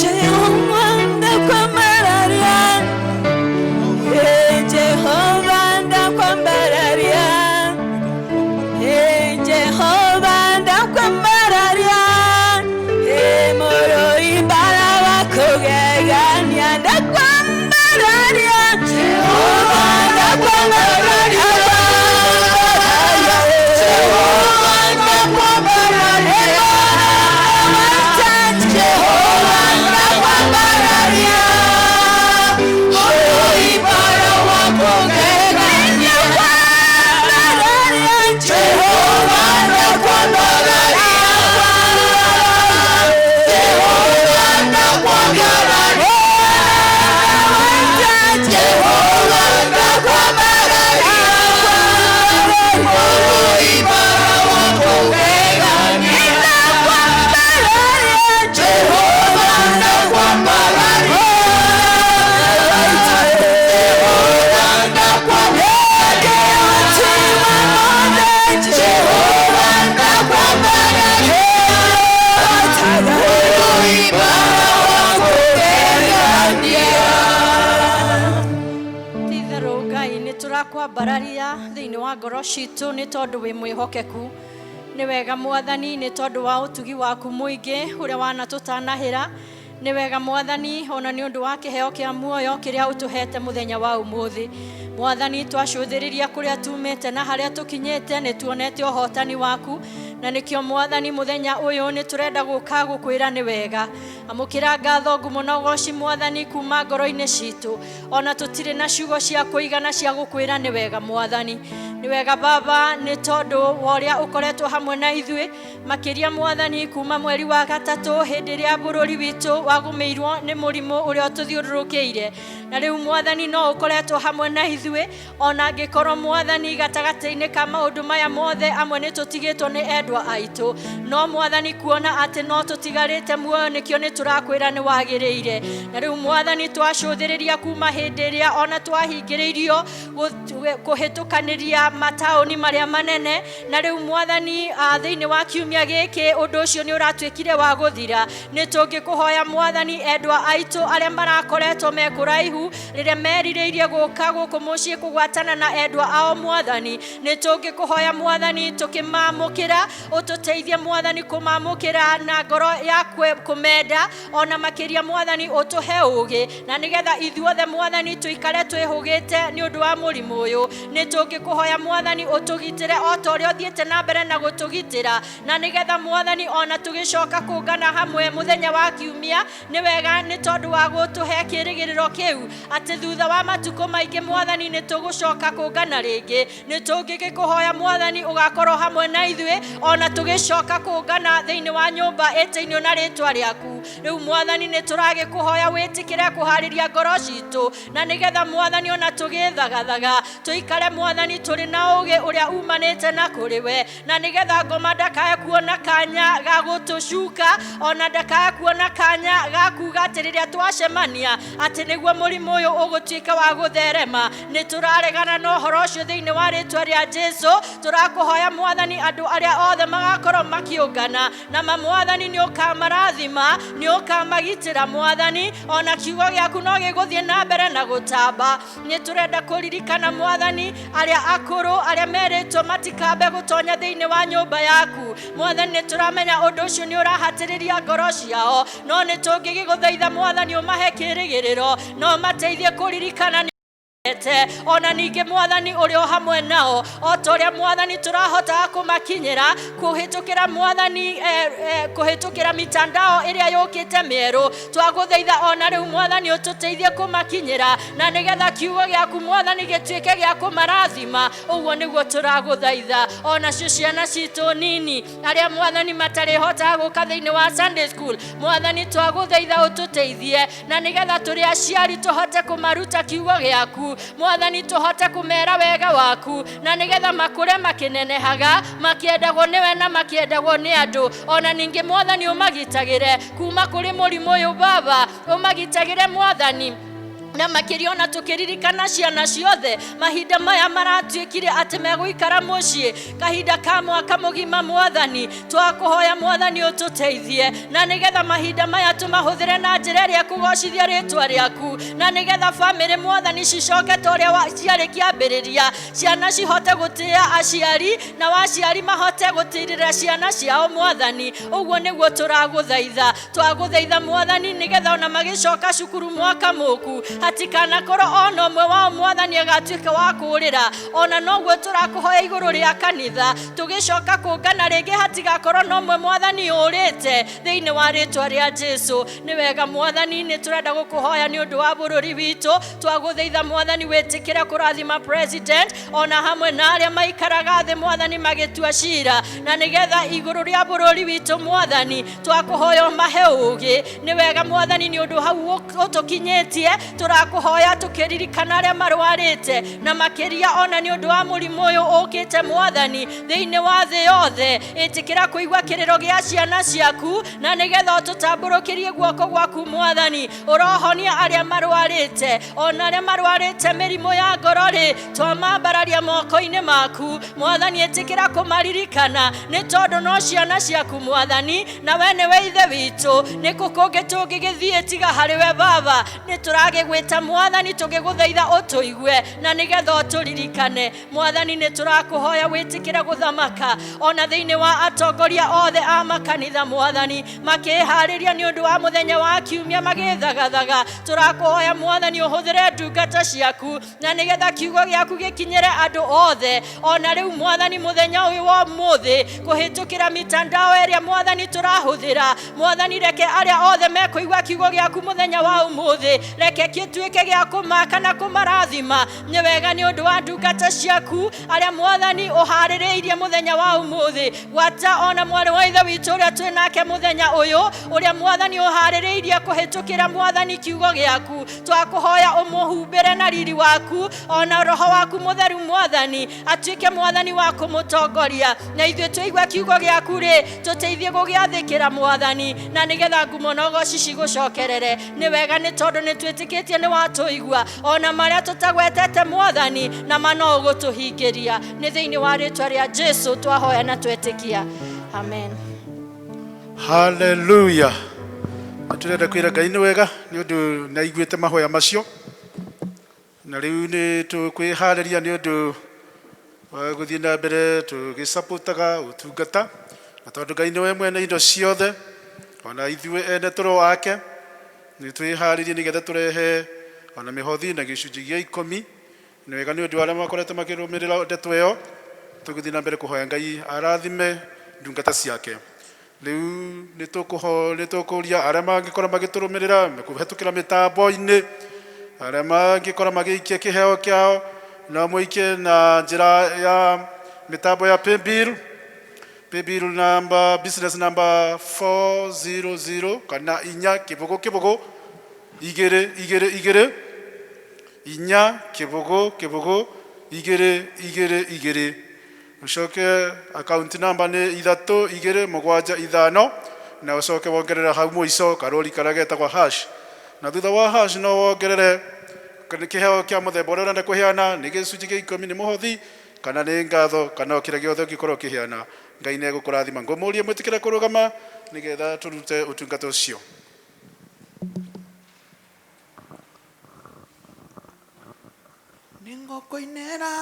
Speaker 9: Jehova ndakwambararia. Jehova ndakwambararia. Jehova ndakwambararia. Mũrũi mbara wa kũgegania ndakwambararia. Jehova ndakwambararia. Jehova ndakwambararia. Jehova ndakwambararia. Mũrũi mbara wa kũgegania ndakwambararia. Jehova ndakwambararia. Jehova ndakwambararia. Jehova ndakwambararia. Mũrũi mbara wa kũgegania ndakwambararia. Jehova ndakwambararia. Jehova ndakwambararia. Jehova ndakwambararia. Mũrũi mbara wa kũgegania.
Speaker 1: Ti-itherũ Ngai nĩ tũrakwambararia thĩinĩ wa ngoro citũ nĩ tondũ wĩ mwĩhokeku. Nĩ wega Mwathani nĩ tondũ wa ũtugi waku mũingĩ ũrĩa wanatũtanahĩra. Nĩ wega Mwathani ona nĩ ũndũ wa kĩheo kĩa muoyo kĩrĩa ũtũhete mũthenya wa ũmũthĩ. Mwathani twacũthĩrĩria kũrĩa tumĩte na harĩa tũkinyĩte nĩ tuonete ũhotani waku, na nĩkĩo Mwathani mũthenya ũyũ nĩ tũrenda gũka gũkwĩra nĩ wega. Amũkĩra ngatho ngumo na ũgoci Mwathani kuma ngoro-inĩ citũ. Ona tũtirĩ na ciugo cia kũigana cia gũkwĩra nĩ wega Mwathani. Nĩ wega Baba nĩ tondũ wa ũrĩa ũkoretwo hamwe na ithuĩ makĩria Mwathani kuma mweri wa gatatũ hĩndĩ ĩrĩa bũrũri witũ wagũmĩirwo nĩ mũrimũ ũrĩa ũtũthiũrũrũkĩire. Na rĩu Mwathani no ũkoretwo hamwe na ithuĩ ona angĩkorwo Mwathani gatagatĩ-inĩ ka maũndũ maya mothe amwe nĩ tũtigĩtwo nĩ endwa aitũ, no Mwathani kuona atĩ no tũtigarĩte muoyo nĩkĩo nĩ tũrakwĩra nĩ wagĩrĩire. Na rĩu Mwathani twacũthĩrĩria kuma hĩndĩ ĩrĩa ona twahingĩrĩirio kũhĩtũkanĩria mataũni marĩa manene, na rĩu Mwathani thĩinĩ wa kiumia gĩkĩ ũndũ ũcio nĩ ũratuĩkire wa gũthira. Nĩ tũngĩkũhoya Mwathani endwa aitũ arĩa marakoretwo me kũraihu rĩrĩa merirĩirie gũka gũkũ mũciĩ kũgwatana na endwa ao Mwathani, nĩ tũngĩkũhoya Mwathani tũkĩmamũkĩra, ũtũteithie Mwathani kũmamũkĩra na ngoro ya kũmenda ona makĩria Mwathani ũtũhe ũũgĩ, na nĩgetha ithuothe Mwathani tũikare twĩhũgĩte nĩ ũndũ wa mũrimũ ũyũ. Nĩ tũngĩkũhoya Mwathani ũtũgitĩre o ta ũrĩa ũthiĩte na mbere na gũtũgitĩra, na nĩgetha Mwathani ona tũgĩcoka kũngana hamwe mũthenya wa kiumia nĩ wega nĩ tondũ wa gũtũhe kĩĩrĩgĩrĩro kĩu atĩ thutha wa matukũ maingĩ Mwathani nĩ tũgũcoka kũngana rĩngĩ. Nĩ tũngĩgĩkũhoya Mwathani ũgakorwo hamwe na ithuĩ ona tũgĩcoka kũngana thĩinĩ wa nyũmba ĩtĩinio na rĩtwa rĩaku. Rĩu Mwathani nĩ tũragĩkũhoya wĩtĩkĩre kũharĩria ngoro citũ, na nĩgetha Mwathani ona tũgĩthagathaga tũikare Mwathani tũrĩ na ũũgĩ ũrĩa umanĩte na kũrĩ we, na nĩgetha ngoma ndakae kuona kanya ga gũtũcuka, ona ndakae kuona kanya ga kuga atĩ rĩrĩa twacemania atĩ nĩguo mũrimũ ũyũ ũgũtuĩka wa gũtherema. Nĩ tũraregana na ũhoro ũcio thĩinĩ wa rĩtwa rĩa Jesu. Tũrakũhoya Mwathani andũ arĩa othe magakorwo makĩũngana na ma Mwathani nĩ ũkamarathima, nĩ ũkamagitĩra Mwathani, ona kiugo gĩaku no gĩgũthiĩ na mbere na gũtamba. Nĩ tũrenda kũririkana Mwathani arĩa akũrũ arĩa merĩtwo matikambe gũtonya thĩinĩ wa nyũmba yaku. Mwathani nĩ tũramenya ũndũ ũcio nĩ ũrahatĩrĩria ngoro ciao, no nĩ tũngĩgĩgũthaitha Mwathani ũmahe kĩĩrĩgĩrĩro no mateithie kũririkana ete ona ningĩ Mwathani ũrĩ o hamwe nao, o ta ũrĩa Mwathani tũrahotaga kũmakinyĩra kũhĩtũkĩra Mwathani kũhĩtũkĩra mitandao ĩrĩa yũkĩte mĩerũ. Twagũthaitha ona rĩu Mwathani ũtũteithie kũmakinyĩra, na nĩgetha kiugo gĩaku Mwathani gĩtuĩke gĩa kũmarathima. Ũguo nĩguo tũragũthaitha. Onacio ciana citũ nini arĩa Mwathani matarĩhotaga gũka thĩinĩ wa Sunday school, Mwathani twagũthaitha ũtũteithie, na nĩgetha tũrĩ aciari tũhote kũmaruta kiugo gĩaku Mwathani, tũhote kũmera wega waku, na nĩgetha makũre makĩnenehaga makĩendagwo nĩwe na makĩendagwo nĩ andũ. Ona ningĩ Mwathani ũmagitagĩre kuma kũrĩ mũrimũ ũyũ Baba, ũmagitagĩre Mwathani, na makĩria ona tũkĩririkana ciana ciothe mahinda maya maratuĩkire atĩ megũikara mũciĩ kahinda ka mwaka mũgima. Mwathani twakũhoya Mwathani ũtũteithie, na nĩgetha mahinda maya tũmahũthĩre na njĩra ĩrĩa ĩkũgocithia rĩtwa rĩaku, na nĩgetha bamĩrĩ Mwathani cicoke ta ũrĩa ciarĩ kĩambĩrĩria, ciana cihote gũtĩĩa aciari na waciari mahote gũtĩrĩra ciana ciao Mwathani. Ũguo nĩguo tũragũthaitha. Twagũthaitha Mwathani nĩgetha ona magĩcoka cukuru mwaka mũku hatikanakorwo ona ũmwe wao Mwathani agatuĩka wa kũũrĩra. Ona noguo tũrakũhoya igũrũ rĩa kanitha, tũgĩcoka kũngana rĩngĩ hatigakorwo na ũmwe Mwathani ũrĩte thĩinĩ wa rĩtwa rĩa Jesu. Nĩ wega Mwathani, nĩ tũrenda gũkũhoya nĩ ũndũ wa bũrũri witũ. Twagũthaitha Mwathani wĩtĩkĩre kũrathima president ona hamwe na arĩa maikaraga thĩ Mwathani magĩtua cira, na nĩgetha igũrũ rĩa bũrũri witũ Mwathani twakũhoya ũmahe ũũgĩ. Nĩ wega Mwathani nĩ ũndũ hau ũtũkinyĩtie, tũrakũhoya tũkĩririkana arĩa marwarĩte, na makĩria ona nĩ ũndũ wa mũrimũ ũyũ ũkĩte Mwathani thĩinĩ wa thĩ yothe. Ĩtĩkĩra kũigua kĩrĩro gĩa ciana ciaku, na nĩgetha ũtũtambũrũkĩrie guoko gwaku Mwathani, ũrohonia arĩa marwarĩte, ona arĩa marwarĩte mĩrimũ ya ngoro rĩ, twamambararia moko-inĩ maku Mwathani. Ĩtĩkĩra kũmaririkana nĩ tondũ no ciana ciaku Mwathani, na we nĩwe ithe witũ. Nĩ kũ kũngĩ tũngĩgĩthiĩ tiga harĩ we Baba? Nĩ tũragĩgwĩta Mwathani tũgĩgũthaitha ũtũigue, na nĩgetha ũtũririkane Mwathani. Nĩ tũrakũhoya wĩtĩkĩre gũthamaka ona thĩinĩ wa atongoria othe a makanitha Mwathani, makĩharĩria nĩ ũndũ wa mũthenya wa kiumia magĩthagathaga. Tũrakũhoya Mwathani ũhũthĩre ndungata ciaku, na nĩgetha kiugo gĩaku gĩkinyĩre andũ othe. Ona rĩu Mwathani mũthenya ũyũ wa ũmũthĩ kũhĩtũkĩra mitandao ĩrĩa Mwathani tũrahũthĩra, Mwathani reke arĩa othe mekũigua kiugo gĩaku mũthenya wa ũmũthĩ, reke gĩtuĩke gĩa kũmaka na kũmarathima. Nĩ wega nĩ ũndũ wa ndungata ciaku arĩa Mwathani ũharĩrĩirie mũthenya wa ũmũthĩ, gwata ona mwarĩ wa ithe witũ ũrĩa twĩ nake mũthenya ũyũ, ũrĩa Mwathani ũharĩrĩirie kũhĩtũkĩra Mwathani kiugo gĩaku. Twakũhoya ũmũhumbĩre na riri waku ona roho waku mũtheru Mwathani, atuĩke Mwathani wa kũmũtongoria, na ithuĩ tũigua kiugo gĩaku rĩ, tũteithie gũgĩathĩkĩra Mwathani, na nĩgetha ngumo na ũgoci cigũcokerere. Nĩ wega nĩ tondũ nĩ twĩtĩkĩtie nĩ watũigua ona marĩa tũtagwetete Mwathani, na ma no ũgũtũhingĩria. Nĩ thĩinĩ wa rĩtwa rĩa Jesu twahoya na twetĩkia, amen.
Speaker 3: Haleluya. Nĩ tũrenda kwĩra Ngai nĩ wega nĩ ũndũ nĩ aiguĩte mahoya macio, na rĩu nĩ tũkwĩharĩria nĩ ũndũ wa gũthiĩ na mbere tũgĩcapũtaga ũtungata, na tondũ Ngai nĩwe mwene indo ciothe, ona ithuĩ ene tũrĩ wake, nĩ twĩharĩrie nĩgetha tũrehe ona mĩhothi na gĩcunjĩ gĩa 10. Nĩ wega nĩ ũndũ wa arĩa makoretwo makĩrũmĩrĩra ndeto ĩyo. Tũgĩthiĩ na mbere kũhoya Ngai arathime ndungata ciake. Rĩu nĩ tũkũria arĩa mangĩkorwo magĩtũrũmĩrĩra kũhetũkĩra mĩtambo-inĩ, arĩa mangĩkorwo magĩikia kĩheo kĩao, no mũikie na njĩra ya mĩtambo ya paybill, paybill number, business number 400 kana 4 0 0 2 2 2 4 0 0. igĩrĩ igĩrĩ igĩrĩ. Ũcoke akaunti namba nĩ 3 2 7 5, na ũcoke wongerera hau mũico karũri karĩa getagwo hash, na thutha wa hash no wongerere kĩheo kĩa mũthemba ũrĩa ũrenda kũheana, nĩ gĩcunjĩ gĩa 10, nĩ mũhothi, kana nĩ ngatho, kana o kĩrĩa gĩothe ũngĩkorwo ũkĩheana. Ngai nĩ egũkũrathima. Ngũmũrie mwĩtĩkĩre kũrũgama nĩgetha tũrute ũtungata ũcio.
Speaker 6: Nĩngũkũinĩra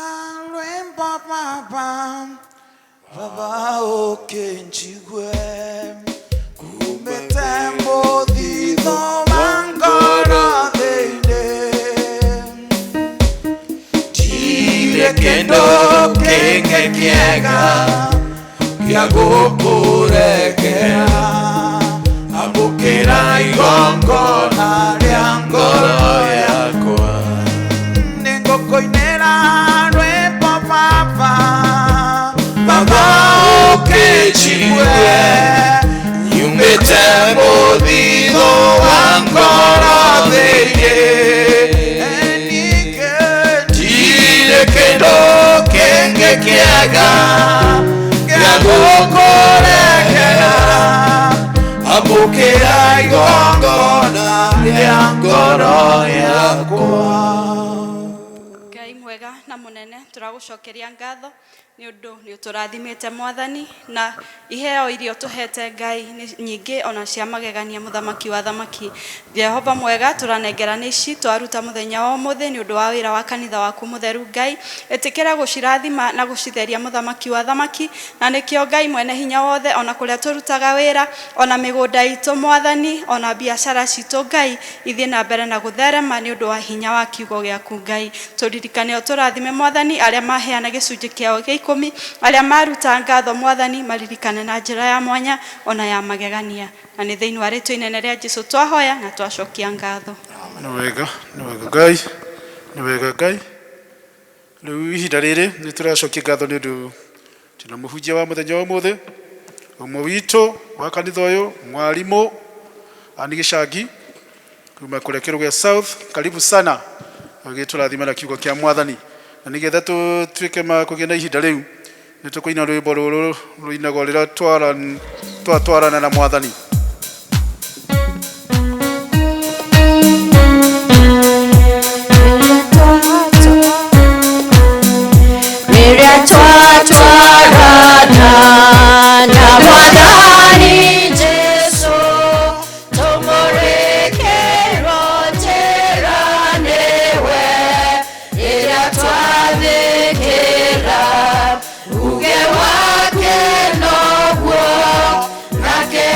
Speaker 6: rwĩmbo baba, baba ũkĩnjigue, kumĩte mũthithũ wa ngoro thĩinĩ. Ndirĩ kĩndũ kĩngĩ kĩega gĩa gũkũrekera, amũkĩra igongona rĩa ngoro yakwa. Nĩngũkũinĩra rwĩmbo baba, baba ũkĩnjigue, nyumĩte mũthithũ wa ngoro thĩinĩ. Ndirĩ kĩndũ kĩngĩ kĩega gĩa gũkũrekera, amũkĩra igongona rĩa ngoro yakwa.
Speaker 10: Ngai mwega na mũnene, tũragũcokeria ngatho nĩ ũndũ nĩ ũtũrathimĩte Mwathani, na iheo iria ũtũhete Ngai nĩ nyingĩ ona cia magegania, mũthamaki wa thamaki. Jehova mwega, tũranengera nĩ ici twaruta mũthenya wa ũmũthĩ nĩ ũndũ wa wĩra wa kanitha waku mũtheru. Ngai, ĩtĩkĩra gũcirathima na gũcitheria, mũthamaki wa thamaki, na nĩkĩo Ngai mwene hinya wothe, ona kũrĩa tũrutaga wĩra, ona mĩgũnda itũ Mwathani, ona biacara citũ Ngai, ithiĩ na mbere na gũtherema nĩ ũndũ wa hinya wa kiugo gĩaku Ngai. Tũririkane ũtũrathime Mwathani, arĩa maheana gĩcunjĩ kĩao gĩa 10, arĩa maruta ngatho Mwathani, maririkane na njĩra ya mwanya ona ya magegania, na nĩ thĩinĩ wa rĩtwa inene rĩa Jesũ twahoya na twacokia ngatho.
Speaker 3: Nĩ wega, nĩ wega Ngai, nĩ wega Ngai. Rĩu ihinda rĩrĩ nĩ tũracokia ngatho nĩ ũndũ twĩna mũhunjia wa mũthenya wa ũmũthĩ, ũmwe witũ wa kanitha ũyũ, mwarimũ Ani Gĩcangi kuma kũrĩa Kĩrũgĩa South. Karibu sana ũgĩtũrathima na kiugo kĩa Mwathani, na nĩgetha tũtuĩke ma kũgĩa na ihinda rĩu nĩ tũkũina rwĩmbo rũrũ rũinagwo rĩrĩa twatwarana na Mwathani.
Speaker 5: Rĩrĩa twatwarana na Mwathani Jesũ, tũmũrĩkĩrwo njĩra nĩwe, rĩrĩa twathĩkĩra uge wake noguo, nake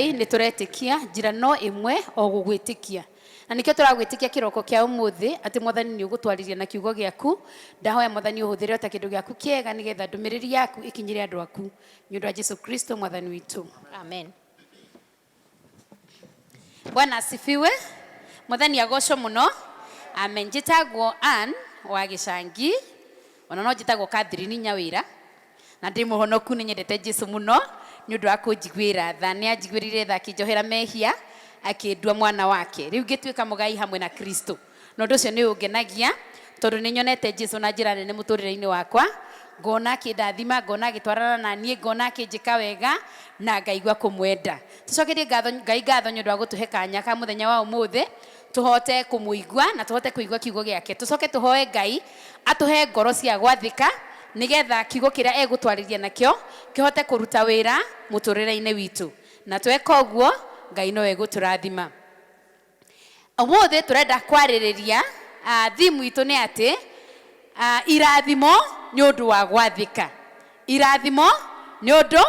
Speaker 11: Ngai nĩ tũretĩkia njĩra no ĩmwe o gũgwĩtĩkia na nĩkĩo tũragwĩtĩkia kĩroko kĩa ũmũthĩ atĩ mwathani nĩ ũgũtwarĩria na kiugo gĩaku. Ndahoya mwathani ũhũthĩre o ta kĩndũ gĩaku kĩega nĩgetha ndũmĩrĩri yaku ĩkinyĩre andũ aku nĩ ũndũ wa Jesu Kristo mwathani witũ, amen. Bwana asifiwe. Mwathani agocwo mũno. Amen. Njĩtagwo Ann wa Gĩcangi, ona no njĩtagwo Catherine Nyawĩra, na ndĩ mũhonoku. Nĩ nyendete Jesu mũno nĩ ũndũ wa kũnjiguĩra tha. Nĩ anjiguĩrire tha akĩnjohera mehia, akĩndua mwana wake, rĩu ngĩtuĩka mũgai hamwe na Kristo, na ũndũ ũcio nĩ ũngenagia tondũ nĩ nyonete Jesu na njĩra nene mũtũrĩre-inĩ wakwa, ngona akĩndathima, ngona agĩtwarana na niĩ, ngona akĩnjĩka wega na ngaigua kũmwenda. Tũcokerie ngatho Ngai ngatho nĩ ũndũ wa gũtũhe kanya ka mũthenya wa ũmũthĩ tũhote kũmũigua na tũhote kũigua kiugo gĩake. Tũcoke tũhoe Ngai atũhe ngoro cia gwathĩka nĩgetha kiugo kĩrĩa egũtwarĩria nakĩo kĩhote kũruta wĩra mũtũrĩre-inĩ witũ, na tweka ũguo Ngai no egũtũrathima. Ũmũthĩ tũrenda kwarĩrĩria, theme itũ nĩ atĩ irathimo nĩ ũndũ wa gwathĩka. Irathimo nĩ ũndũ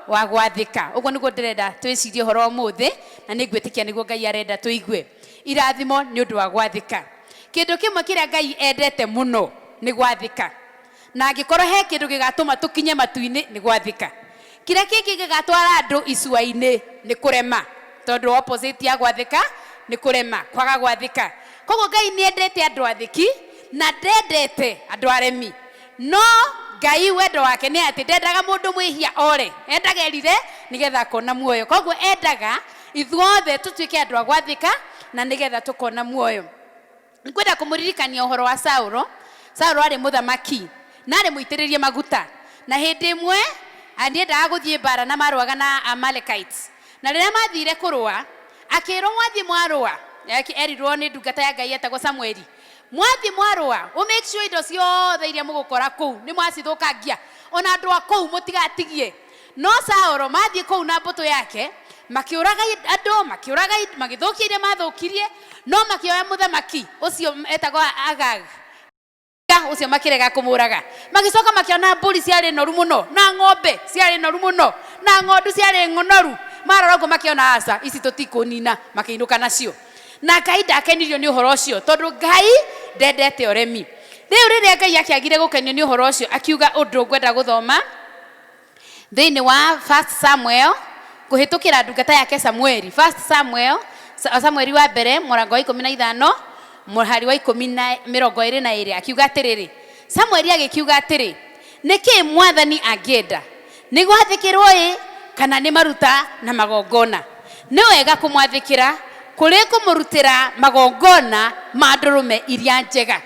Speaker 11: wa gwathĩka, ũguo nĩguo ndĩrenda twĩcirie ũhoro ũmũthĩ, na nĩ ngwĩtĩkia nĩguo Ngai arenda tũigue. Irathimo nĩ ũndũ wa gwathĩka. Kĩndũ kĩmwe kĩrĩa Ngai endete mũno nĩ gwathĩka, na angĩkorwo he kĩndũ gĩgatũma tũkinye matu-inĩ nĩ gwathĩka. Kĩrĩa kĩngĩ gĩgatwara andũ icua-inĩ nĩ kũrema, tondũ opposite ya gwathĩka nĩ kũrema, kwaga gwathĩka. Koguo Ngai nĩ endete andũ athĩki na ndendete andũ aremi. No Ngai wendo wake nĩ atĩ ndendaga mũndũ mwĩhia ore, endaga erire nĩgetha akona muoyo. Koguo endaga ithuothe tũtuĩke andũ a gwathĩka na nĩgetha tũkona muoyo. Ngwenda kũmũririkania ũhoro wa Saulo. Saulo arĩ mũthamaki na arĩ mũitĩrĩrie maguta, na hĩndĩ ĩmwe nĩendaga gũthiĩ mbara na marũaga na Amalekites, na rĩrĩa mathire kũrũa akĩrwo, mwathiĩ mwarũa, erirwo nĩ ndungata ya Ngai etagwo Samueli, mwathiĩ mwarũa ũ make sure indo ciothe iria mũgũkora kũu nĩ mwacithũkangia, ona andũ a kũu mũtigatigie. No Saulo mathiĩ kũu na mbũtũ yake makĩũraga andũ, makĩũraga, magĩthũkia iria mathũkirie, no makĩoya mũthamaki ũcio etagwo Agag ũcio makĩrega kũmũraga. Magĩcoka makĩona mbũri ciarĩ noru mũno na ng'ombe ciarĩ noru mũno na ng'ondu ciarĩ noru. Marora ũguo makĩona aca, ici tũtikũnina, makĩinũka nacio. Na Ngai ndakenirio nĩ ũhoro ũcio tondũ Ngai ndendete ũremi. Rĩu rĩrĩa Ngai akĩagire gũkenio nĩ ũhoro ũcio, akiuga ũndũ ngwenda gũthoma thĩinĩ wa First Samuel kũhĩtũkĩra ndungata yake Samueli. First Samuel, Samueli wa mbere mũrango wa 15 mũhari wa ikũmi na 22, akiuga atĩrĩrĩ, Samueli agĩkiuga atĩrĩ, nĩkĩ mwathani angĩenda nĩ gwathĩkĩrwo ĩ kana nĩ maruta na magongona? Nĩ wega kũmwathĩkĩra kũrĩ kũmũrutĩra magongona ma ndũrũme iria njega.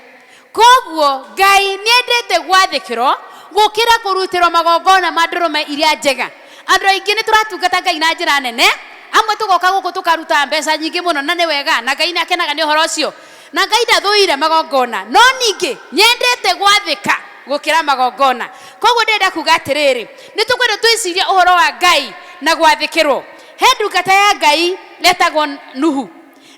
Speaker 11: Koguo Ngai nĩendete gwathĩkĩrwo gũkĩra kũrutĩrwo magongona ma ndũrũme iria njega. Andũ aingĩ nĩ tũratungata Ngai na njĩra nene, amwe tũgoka gũkũ tũkaruta mbeca nyingĩ mũno, na nĩ wega na Ngai nĩ akenaga nĩ ũhoro ũcio, na Ngai ndathũire magongona, no ningĩ nyendete gwathĩka gũkĩra magongona. Koguo ndĩrenda kuga atĩrĩrĩ, nĩ tũkwenda twĩcirie ũhoro wa Ngai na gwathĩkĩrwo. He ndungata ya Ngai yetagwo Nuhu.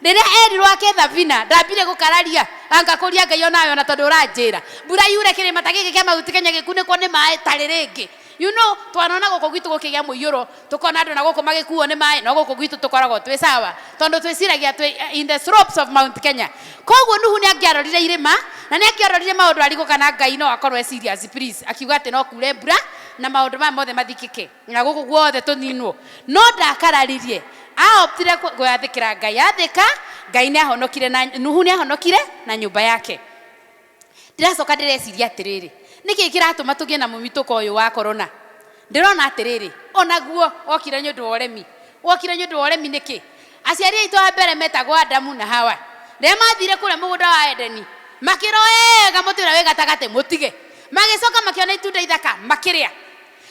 Speaker 11: Rĩrĩa erirwo ake thabina, ndambire gũkararia, angakũria Ngai onawe ona tondũ ũranjĩra mbura yure kĩrĩma ta gĩkĩ kĩa Mount Kenya gĩkunĩkwo nĩ maĩ tarĩ rĩngĩ. Twanona gũkũ gwitũ gũkĩgĩa mũiyũro, tũkona andũ na gũkũ magĩkuo nĩ maĩ, no gũkũ gwitũ tũkoragwo twĩ sawa tondũ twĩciragia twĩ in the slopes of Mount Kenya. Koguo Nuhu nĩ angĩarorire irĩma na nĩ angĩarorire maũndũ arigwo kana Ngai no akorwo e serious please, akiuga atĩ no kure mbura na maũndũ maya mothe mathikĩke na gũkũ guothe tũninwo. No ndakararirie, aoptire gwathĩkĩra Ngai. Athĩka Ngai nĩ ahonokire na Nuhu nĩ ahonokire na nyũmba yake. Ndĩracoka ndĩreciria atĩrĩrĩ, nĩkĩ kĩratũma tũgĩe na mũmitũko ũyũ wa corona? Ndĩrona atĩrĩrĩ, onaguo wokire nĩ ũndũ wa ũremi. Wokire nĩ ũndũ wa ũremi nĩkĩ? Aciari aitũ a mbere metagwo Adamu na Hawa. Rĩrĩa mathire kũrĩa mũgũnda wa Edeni, makĩrwo wega mũtĩ ũrĩa wĩ gatagatĩ mũtige, magĩcoka makĩona itunda ithaka makĩrĩa,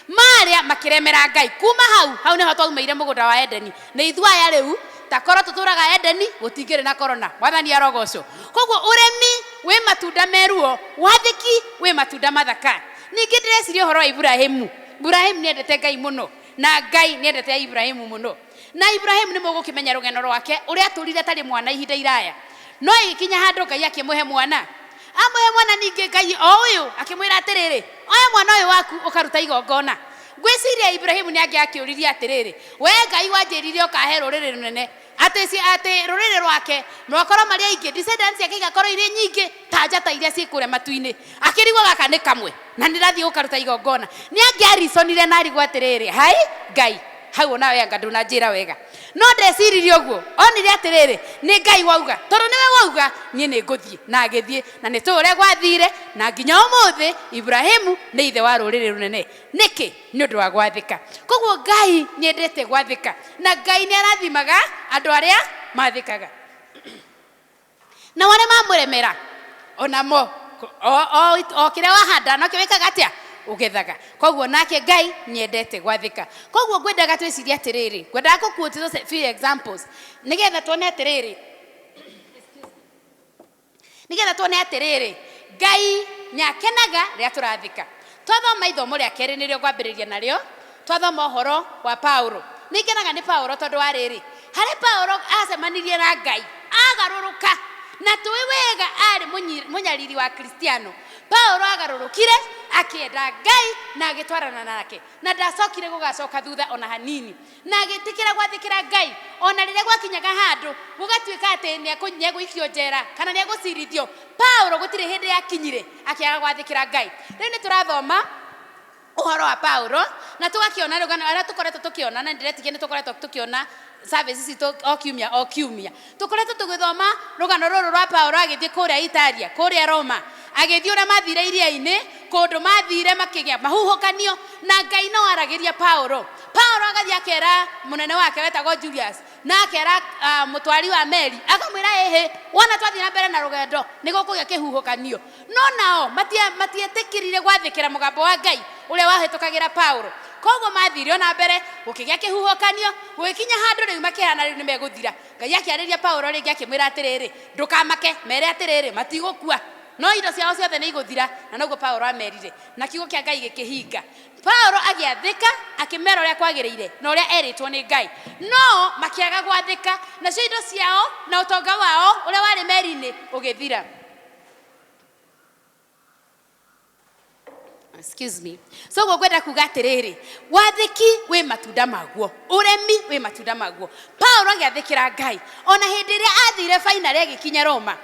Speaker 11: marĩa makĩremera Ngai. Kuma hau hau nĩho twaumeire mũgũnda wa Edeni. Nĩ ithuĩ aya rĩu takorwo tũtũraga Edeni gũtingĩrĩ na corona. Mwathani arogocwo. Koguo ũremi wĩ matunda meruo, wathĩki wĩ matunda mathaka. Ningĩ ndĩreciria ũhoro wa Ibrahimu. Ibrahimu nĩendete Ngai mũno na Ngai nĩendete Ibrahimu mũno. Na Ibrahimu nĩ mũgũkĩmenya rũgano rwake ũrĩa atũrire atarĩ mwana ihinda iraya, no ĩgĩkinya handũ Ngai akĩmũhe mwana. Amũhe mwana, ningĩ Ngai o ũyũ akĩmwĩra atĩrĩrĩ, oya mwana ũyũ waku ũkaruta igongona. Ngwĩciria Ibrahimu nĩ angĩakĩũririe atĩrĩrĩ, we Ngai wanjĩrire ũkahe rũrĩrĩ rũnene, atĩ atĩ rũrĩrĩ rwake rwakorwo marĩ aingĩ, descendants ciake igakorwo irĩ nyingĩ ta njata iria ciĩ kũrĩa matu-inĩ. Akĩrigwo gaka nĩ kamwe na nĩ ndathiĩ gũkaruta igongona. Nĩ angĩarisonire na arigwo atĩrĩrĩ, hai Ngai, hau ona we anga ndũnanjĩra wega. No ndeciririe ũguo, onire atĩrĩrĩ, nĩ Ngai wauga, tondũ nĩwe wauga, niĩ nĩ ngũthiĩ. Na agĩthiĩ, na nĩ tũĩ ũrĩa gwathire, na nginya ũmũthĩ Ibrahimu nĩ ithe wa rũrĩrĩ rũnene. Nĩkĩ? Nĩ ũndũ wa gwathĩka. Koguo Ngai nĩ endete gwathĩka, na Ngai nĩ arathimaga andũ arĩa mathĩkaga. Nao arĩa mamũremera onamo o kĩrĩa wahanda nokĩo wĩkaga atĩa? Ũgethaga. Koguo nake Ngai nĩ endete gwathĩka. Koguo ngwendaga twĩcirie atĩrĩrĩ, ngwendaga kũ quote those few examples nĩgetha tuone atĩrĩrĩ, nĩgetha tuone atĩrĩrĩ, Ngai nĩ akenaga rĩrĩa tũrathĩka. Twathoma ithomo rĩa kerĩ nĩrĩo ngwambĩrĩria narĩo, twathoma ũhoro wa Paulo. Nĩ ngenaga nĩ Paulo tondũ wa rĩrĩ, harĩ Paulo acemanirie na Ngai, agarũrũka, na tũĩ wega arĩ mũnyariri wa Kristiano. Paulo agarũrũkire, akĩenda Ngai na agĩtwarana nake, na ndacokire gũgacoka thutha ona hanini, na agĩtĩkĩra gwathĩkĩra Ngai ona rĩrĩa gwakinyaga handũ gũgatuĩka atĩ nĩegũikio njera kana nĩegũcirithio. Paulo gũtirĩ hĩndĩ yakinyire akĩaga gwathĩkĩra Ngai. Rĩu nĩ tũrathoma ũhoro wa Paulo na tũgakĩona rũgano arĩa tũkoretwo tũkĩona, na ndĩretikia nĩ tũkoretwo tũkĩona service citũ o kiumia o kiumia. Tũkoretwo tũgĩthoma rũgano rũrũ rwa Paulo agĩthiĩ kũrĩa Italia, kũrĩa Roma, agĩthiĩ ũrĩa mathire iria-inĩ, kũndũ mathire makĩgĩa mahuhũkanio, na Ngai no aragĩria Paulo. Paulo agathiĩ akera mũnene wake wetagwo Julius, na akera mũtwari wa meri, akamwĩra ĩhĩ, wona twathiĩ na mbere na rũgendo nĩ gũkũgĩa kĩhuhũkanio. No nao matietĩkĩrire gwathĩkĩra mũgambo wa Ngai ũrĩa wahĩtũkagĩra Paulo. Koguo mathire ona mbere, gũkĩgĩa kĩhuhũkanio, gũgĩkinya handũ rĩu makĩhana rĩu nĩ megũthira. Ngai akĩarĩria Paulo rĩngĩ akĩmwĩra atĩrĩrĩ, ndũkamake, mere atĩrĩrĩ, matigũkua, no indo ciao ciothe nĩ igũthira. Na noguo Paulo amerire, na kiugo kĩa Ngai gĩkĩhinga. Paulo agĩathĩka, akĩmera ũrĩa kwagĩrĩire na ũrĩa erĩtwo nĩ Ngai. No makĩaga gwathĩka, nacio indo ciao na ũtonga wao ũrĩa warĩ meri-inĩ ũgĩthira. Excuse me. So ũguo ngwenda kuga atĩrĩrĩ, wathĩki wĩ matunda maguo, ũremi wĩ matunda maguo. Paulo agĩathĩkĩra Ngai ona hĩndĩ ĩrĩa athire finally agĩkinya Roma.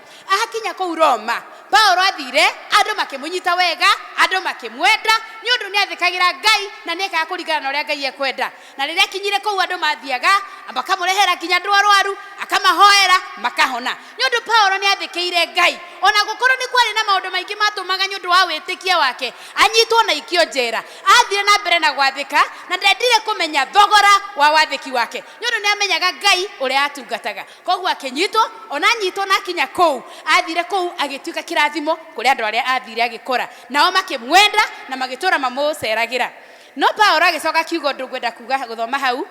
Speaker 11: Akinya kũu Roma, Paulo athire, andũ makĩmũnyita wega, andũ makĩmwenda, nĩ ũndũ nĩ athĩkagĩra Ngai na nĩ ekaga kũringana na ũrĩa Ngai ekwenda. Na rĩrĩa akinyire kũu andũ mathiaga makamũrehera nginya andũ arwaru, akamahoera makahona. Nĩ ũndũ Paulo nĩ athĩkĩire Ngai, ona gũkorwo nĩ kwarĩ na maũndũ maingĩ matũmaga nĩ ũndũ wa wĩtĩkia wake anyitwo na ikio njera, athire na mbere na gwathĩka na ndendire kũmenya thogora wa wathĩki wake, nĩ ũndũ nĩ amenyaga Ngai ũrĩa atungataga. Koguo akĩnyitwo, ona anyitwo na akinya kũu, athire kũu agĩtuĩka kĩrathimo kũrĩ andũ arĩa athire agĩkora, nao makĩmwenda na magĩtũra mamũceragĩra. No Paulo agĩcoka akiuga ũndũ ngwenda kuga gũthoma hau,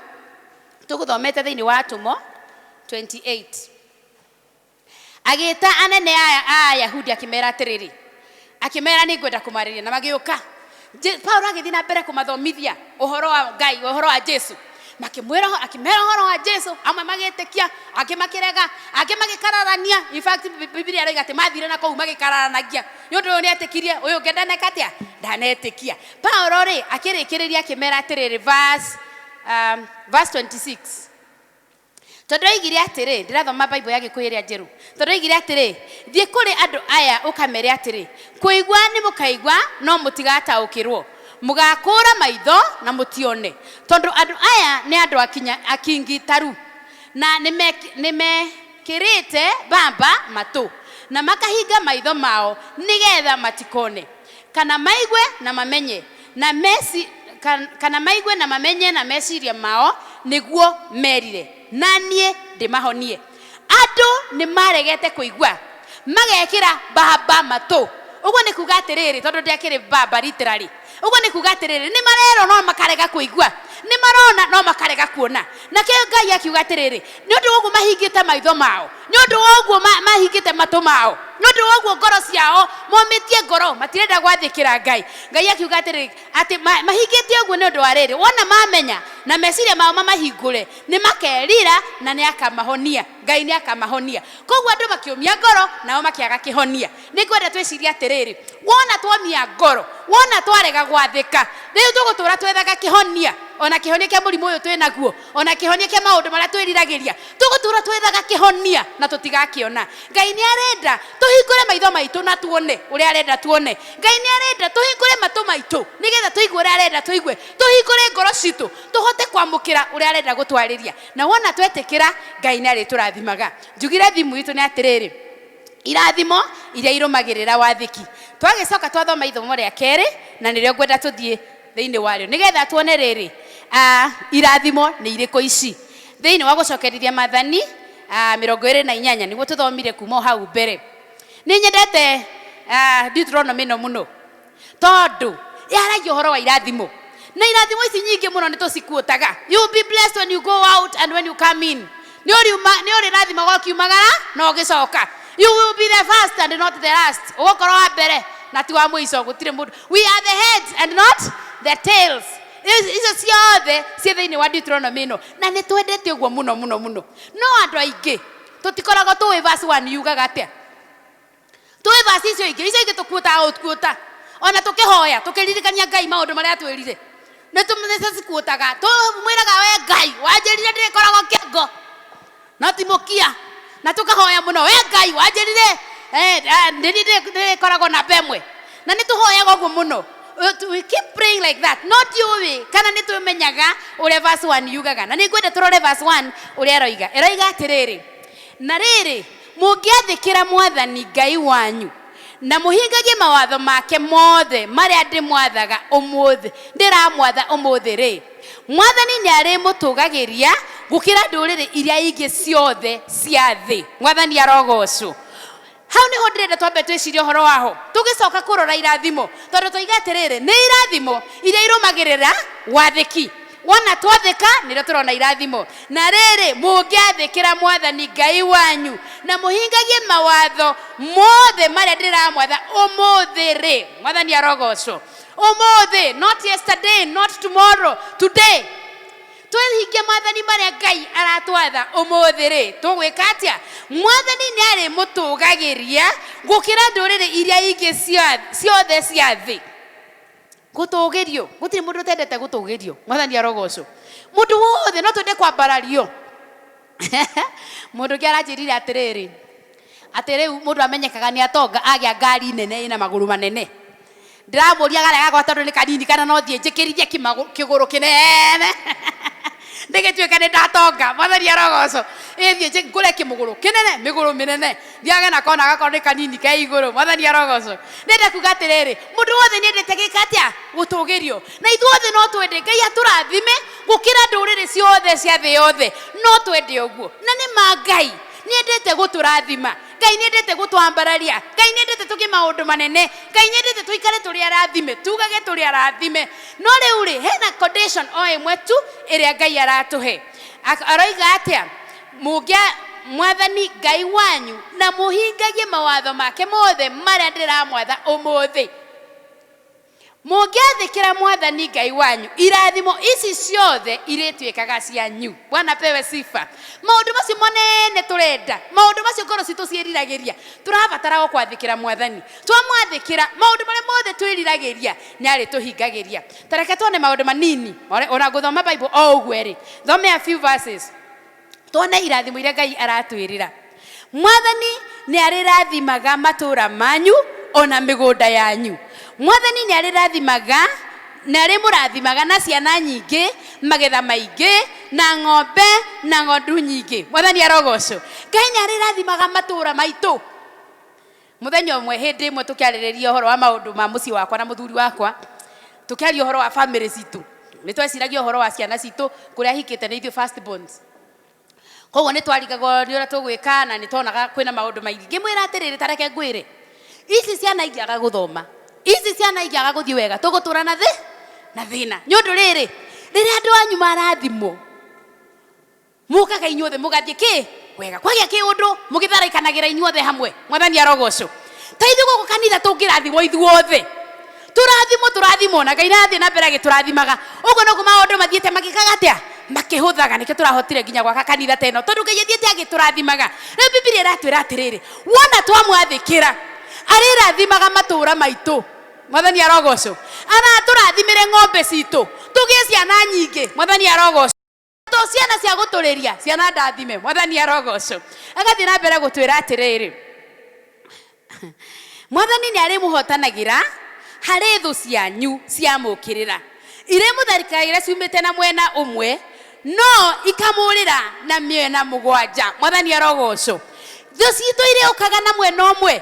Speaker 11: tũgũthomete thĩinĩ wa Atũmwo 28. Agĩta anene aya a Ayahudi akĩmera atĩrĩrĩ, akĩmera nĩ ngwenda kũmarĩria, na magĩũka. Paulo agĩthiĩ na mbere kũmathomithia ũhoro wa Ngai, ũhoro wa Jesu. Makĩmwĩra, akĩmera ũhoro wa Jesu, amwe magĩtĩkia, angĩ makĩrega, angĩ magĩkararania. In fact, Biblia ĩroiga atĩ mathire na kũu magĩkararanagia, nĩ ũndũ ũyũ nĩetĩkirie, ũyũ ũngĩ ndaneka atĩa, ndanetĩkia. Paulo rĩ akĩrĩkĩrĩria akĩmera atĩrĩrĩ, verse 26. Tondũ oigire atĩrĩ, ndĩrathoma Bible ya Gĩkũyũ ĩrĩa njerũ. Tondũ oigire atĩrĩ, thiĩ kũrĩ andũ aya ũkamere atĩrĩ, kũigua nĩ mũkaigua no mũtigataũkĩrwo, mũgakũũra maitho na mũtione, tondũ andũ aya nĩ andũ akingitaru, na nĩmekĩrĩte mbamba matũ, na makahinga maitho mao nĩgetha matikone, kana maigue na mamenye, na meci, kana maigue na mamenye na meciria mao nĩguo merire, na niĩ ndĩmahonie. Andũ nĩ maregete kũigua, magekĩra mbamba matũ. Ũguo nĩ kuga atĩrĩrĩ, tondũ ndĩakĩrĩ mbamba literally. Ũguo nĩ kuga atĩrĩrĩ, nĩ marerwo no makarega kũigua, nĩ marona no makarega kuona. Nakĩo Ngai akiuga atĩrĩrĩ, nĩ ũndũ wa ũguo mahingĩte maitho mao, nĩ ũndũ wa ũguo mahingĩte matũ mao, nĩ ũndũ wa ũguo ngoro ciao momĩtie ngoro, matirenda gwathĩkĩra Ngai. Ngai akiuga atĩrĩrĩ, atĩ mahingĩte ũguo nĩ ũndũ wa rĩrĩ, wona mamenya na meciria mao mamahingũre, nĩ makerira na nĩ akamahonia. Ngai nĩ akamahonia. Koguo andũ makĩũmia ngoro nao makĩaga kĩhonia. Nĩ ngwenda twĩcirie atĩrĩrĩ, wona twomia ngoro, Wona twarega gwathĩka, rĩu tũgũtũra twethaga kĩhonia, ona kĩhonia kĩa mũrimũ ũyũ twĩ naguo, ona kĩhonia kĩa maũndũ marĩa twĩriragĩria, tũgũtũra twethaga kĩhonia na tũtigakĩona. Ngai nĩ arenda tũhingũre maitho maitũ na tuone ũrĩa arenda tuone. Ngai nĩ arenda tũhingũre matũ maitũ nĩgetha tũigue ũrĩa arenda tũigue, tũhingũre ngoro citũ tũhote kwamũkĩra ũrĩa arenda gũtwarĩria. Na wona twetĩkĩra, Ngai nĩ arĩtũrathimaga. Njugire thimũ itũ nĩ atĩrĩrĩ, irathimo iria irũmagĩrĩra wathĩki. Twagĩcoka twathoma ithomo rĩa kerĩ, na nĩrĩo ngwenda tũthiĩ thĩinĩ warĩo nĩgetha tuone rĩrĩ, irathimo nĩ irĩkũ ici thĩinĩ wa gũcokerithia maathani 28, nĩguo tũthomire kuma o hau mbere. Nĩ nyendete Deuteronomy ĩno mũno tondũ yaragia ũhoro wa irathimo, na irathimo ici nyingĩ mũno nĩ tũcikuotaga. You will be blessed when you go out and when you come in. Nĩ ũrĩrathimagwo ũkiumagara na ũgĩcoka. You will be the first and not the last. Ũgũkorwo wa mbere na ti wa mũico, gũtirĩ mũndũ. We are the heads and not the tails. Icio ciothe ciĩ thĩinĩ wa Deuteronomy ĩno, na nĩ twendete ũguo mũno mũno mũno. No andũ aingĩ tũtikoragwo tũĩ verse 1 yugaga atĩa. Tũĩ verse icio ingĩ, icio ingĩ tũkuotaga gũkuota. Ona tũkĩhoya tũkĩririkania Ngai maũndũ marĩa atwĩrire, nĩ tũcikuotaga. Tũmwĩraga we Ngai wanjĩrire ndĩrĩkoragwo kĩongo no ti mũkia, na tũkahoya mũno, we Ngai wanjĩrire ndĩrĩkoragwo namba ĩmwe, na nĩ tũhoyaga ũguo mũno. We keep praying like that. No ndiũĩ kana nĩ tũmenyaga ũrĩa verse 1 yugaga, na nĩ ngwenda tũrore verse 1 ũrĩa ĩroiga. Ĩroiga atĩrĩrĩ, na rĩrĩ, mũngĩathĩkĩra Mwathani Ngai wanyu na mũhingagie mawatho make mothe marĩa ndĩmwathaga ũmũthĩ, ndĩramwatha ũmũthĩ rĩ, Mwathani nĩ arĩmũtũgagĩria gũkĩra ndũrĩrĩ iria ingĩ ciothe cia thĩ. Mwathani arogocwo. Hau nĩho ndĩrenda twambe twĩcirie ũhoro waho, tũgĩcoka kũrora irathimo, tondũ twoiga atĩrĩrĩ, nĩ irathimo iria irũmagĩrĩra wathĩki. Wona twathĩka nĩrĩo tũrona irathimo. Na rĩrĩ, mũngĩathĩkĩra Mwathani Ngai wanyu na mũhingagie mawatho mothe marĩa ndĩramwatha ũmũthĩ rĩ, Mwathani arogocwo. Ũmũthĩ, not yesterday, not tomorrow, today. Twĩhingie maathani marĩa Ngai aratwatha ũmũthĩ rĩ, tũgwĩka atĩa? Mwathani nĩ arĩmũtũgagĩria gũkĩra ndũrĩrĩ iria ingĩ ciothe cia thĩ. Gũtũgĩrio, gũtirĩ mũndũ ũtendete gũtũgĩrio. Mwathani arogocwo. Mũndũ wothe no twende kwambarario. Mũndũ ũngĩ aranjĩrire atĩrĩrĩ, atĩ rĩu mũndũ amenyekaga nĩ atonga agĩa ngari nene ĩna magũrũ manene. Ndĩramũria garĩa gakwa tondũ nĩ kanini, kana no thiĩ njĩkĩrithie kĩgũrũ kĩnene ndĩgĩtuĩke nĩ ndatonga. Mwathani arogocwo. Ĩthiĩ ngũre kĩmũgũrũ kĩnene, mĩgũrũ mĩnene, thiage na kona gakorwo nĩ kanini ke igũrũ. Mwathani arogocwo. Ndĩrenda kuga atĩrĩrĩ, mũndũ wothe nĩ endete gĩka atĩa? Gũtũgĩrio. Na ithuothe no twende Ngai atũrathime gũkĩra ndũrĩrĩ ciothe cia thĩ yothe. No twende ũguo. Na nĩ ma Ngai nĩ endete gũtũrathima. Ngai nĩ endete gũtwambararia. Ngai nĩ endete tũgĩe maũndũ manene. Ngai nĩ endete tũikare tũrĩ arathime, tugage tũrĩ arathime. No rĩu rĩ, hena condition o ĩmwe tu ĩrĩa Ngai aratũhe. Aroiga atĩa? Mwathani Ngai wanyu na mũhingagie mawatho make mothe marĩa ndĩramwatha ũmũthĩ. Mũngĩathĩkĩra Mwathani Ngai wanyu, irathimo ici ciothe irĩtuĩkaga cianyu. Bwana pewe sifa. Maũndũ macio manene tũrenda, maũndũ macio ngoro citũ ciĩriragĩria, tũrabatara o gwathĩkĩra Mwathani. Twamwathĩkĩra, maũndũ marĩa mothe twĩriragĩria nĩ arĩtũhingagĩria. Ta reke tuone maũndũ manini, ona ngũthoma Bible o ũguo rĩ, thome a few verses, tuone irathimo iria Ngai aratwĩrĩra. Mwathani nĩ arĩrathimaga matũũra manyu ona mĩgũnda yanyu. Mwathani nĩ arĩrathimaga, nĩ arĩmũrathimaga na ciana nyingĩ, magetha maingĩ, na ng'ombe na ng'ondu nyingĩ. Mwathani arogocwo. Ngai nĩ arĩrathimaga matũũra maitũ. Mũthenya ũmwe hĩndĩ ĩmwe tũkĩarĩrĩria ũhoro wa maũndũ ma mũciĩ wakwa na mũthuri wakwa, tũkĩaria ũhoro wa family citũ, nĩ tweciragia ũhoro wa ciana citũ kũrĩa hikĩte nĩ ithuĩ first borns. Koguo nĩ twarigagwo nĩ ũrĩa tũgwĩka na nĩ tuonaga kwĩna maũndũ maingĩ. Ngĩmwĩra atĩrĩrĩ, ta reke ngwĩre, ici ciana ingĩaga gũthoma, ici ciana ingĩaga gũthiĩ wega, tũgũtũra na thĩ na thĩna. Nĩ ũndũ rĩrĩ, rĩrĩa andũ anyu marathimwo, mũkaga inyuothe mũgathiĩ kĩ wega, kwagĩa kĩũndũ mũgĩtharĩkanagĩra inyuothe hamwe. Mwathani arogocwo. Ta ithuĩ gũkũ kanitha tũngĩrathimwo ithuothe, tũrathimwo, tũrathimwo, na Ngai nĩarathiĩ na mbere agĩtũrathimaga. Ũguo noguo maũndũ mathiĩte magĩkaga atĩa? Makĩhũthaga. Nĩkĩo tũrahotire nginya gwaka kanitha ta ĩno, tondũ Ngai athiĩte agĩtũrathimaga. Rĩu Bibilia ĩratwĩra atĩrĩrĩ, wona twamwathĩkĩra, arĩrathimaga matũũra maitũ. Mwathani arogocwo. Aratũrathimĩre ng'ombe citũ, tũgĩe ciana nyingĩ. Mwathani arogocwo. To ciana cia gũtũrĩria, ciana ndathime. Mwathani arogocwo. Agathiĩ na mbere gũtwĩra atĩrĩrĩ, Mwathani nĩ arĩmũhotanagĩra harĩ thũ cianyu ciamũkĩrĩra, irĩmũtharĩkagĩra ciumĩte na mwena ũmwe, no ikamũrĩra na mĩena mũgwanja. Mwathani arogocwo. Thũ citũ irĩũkaga na mwena ũmwe,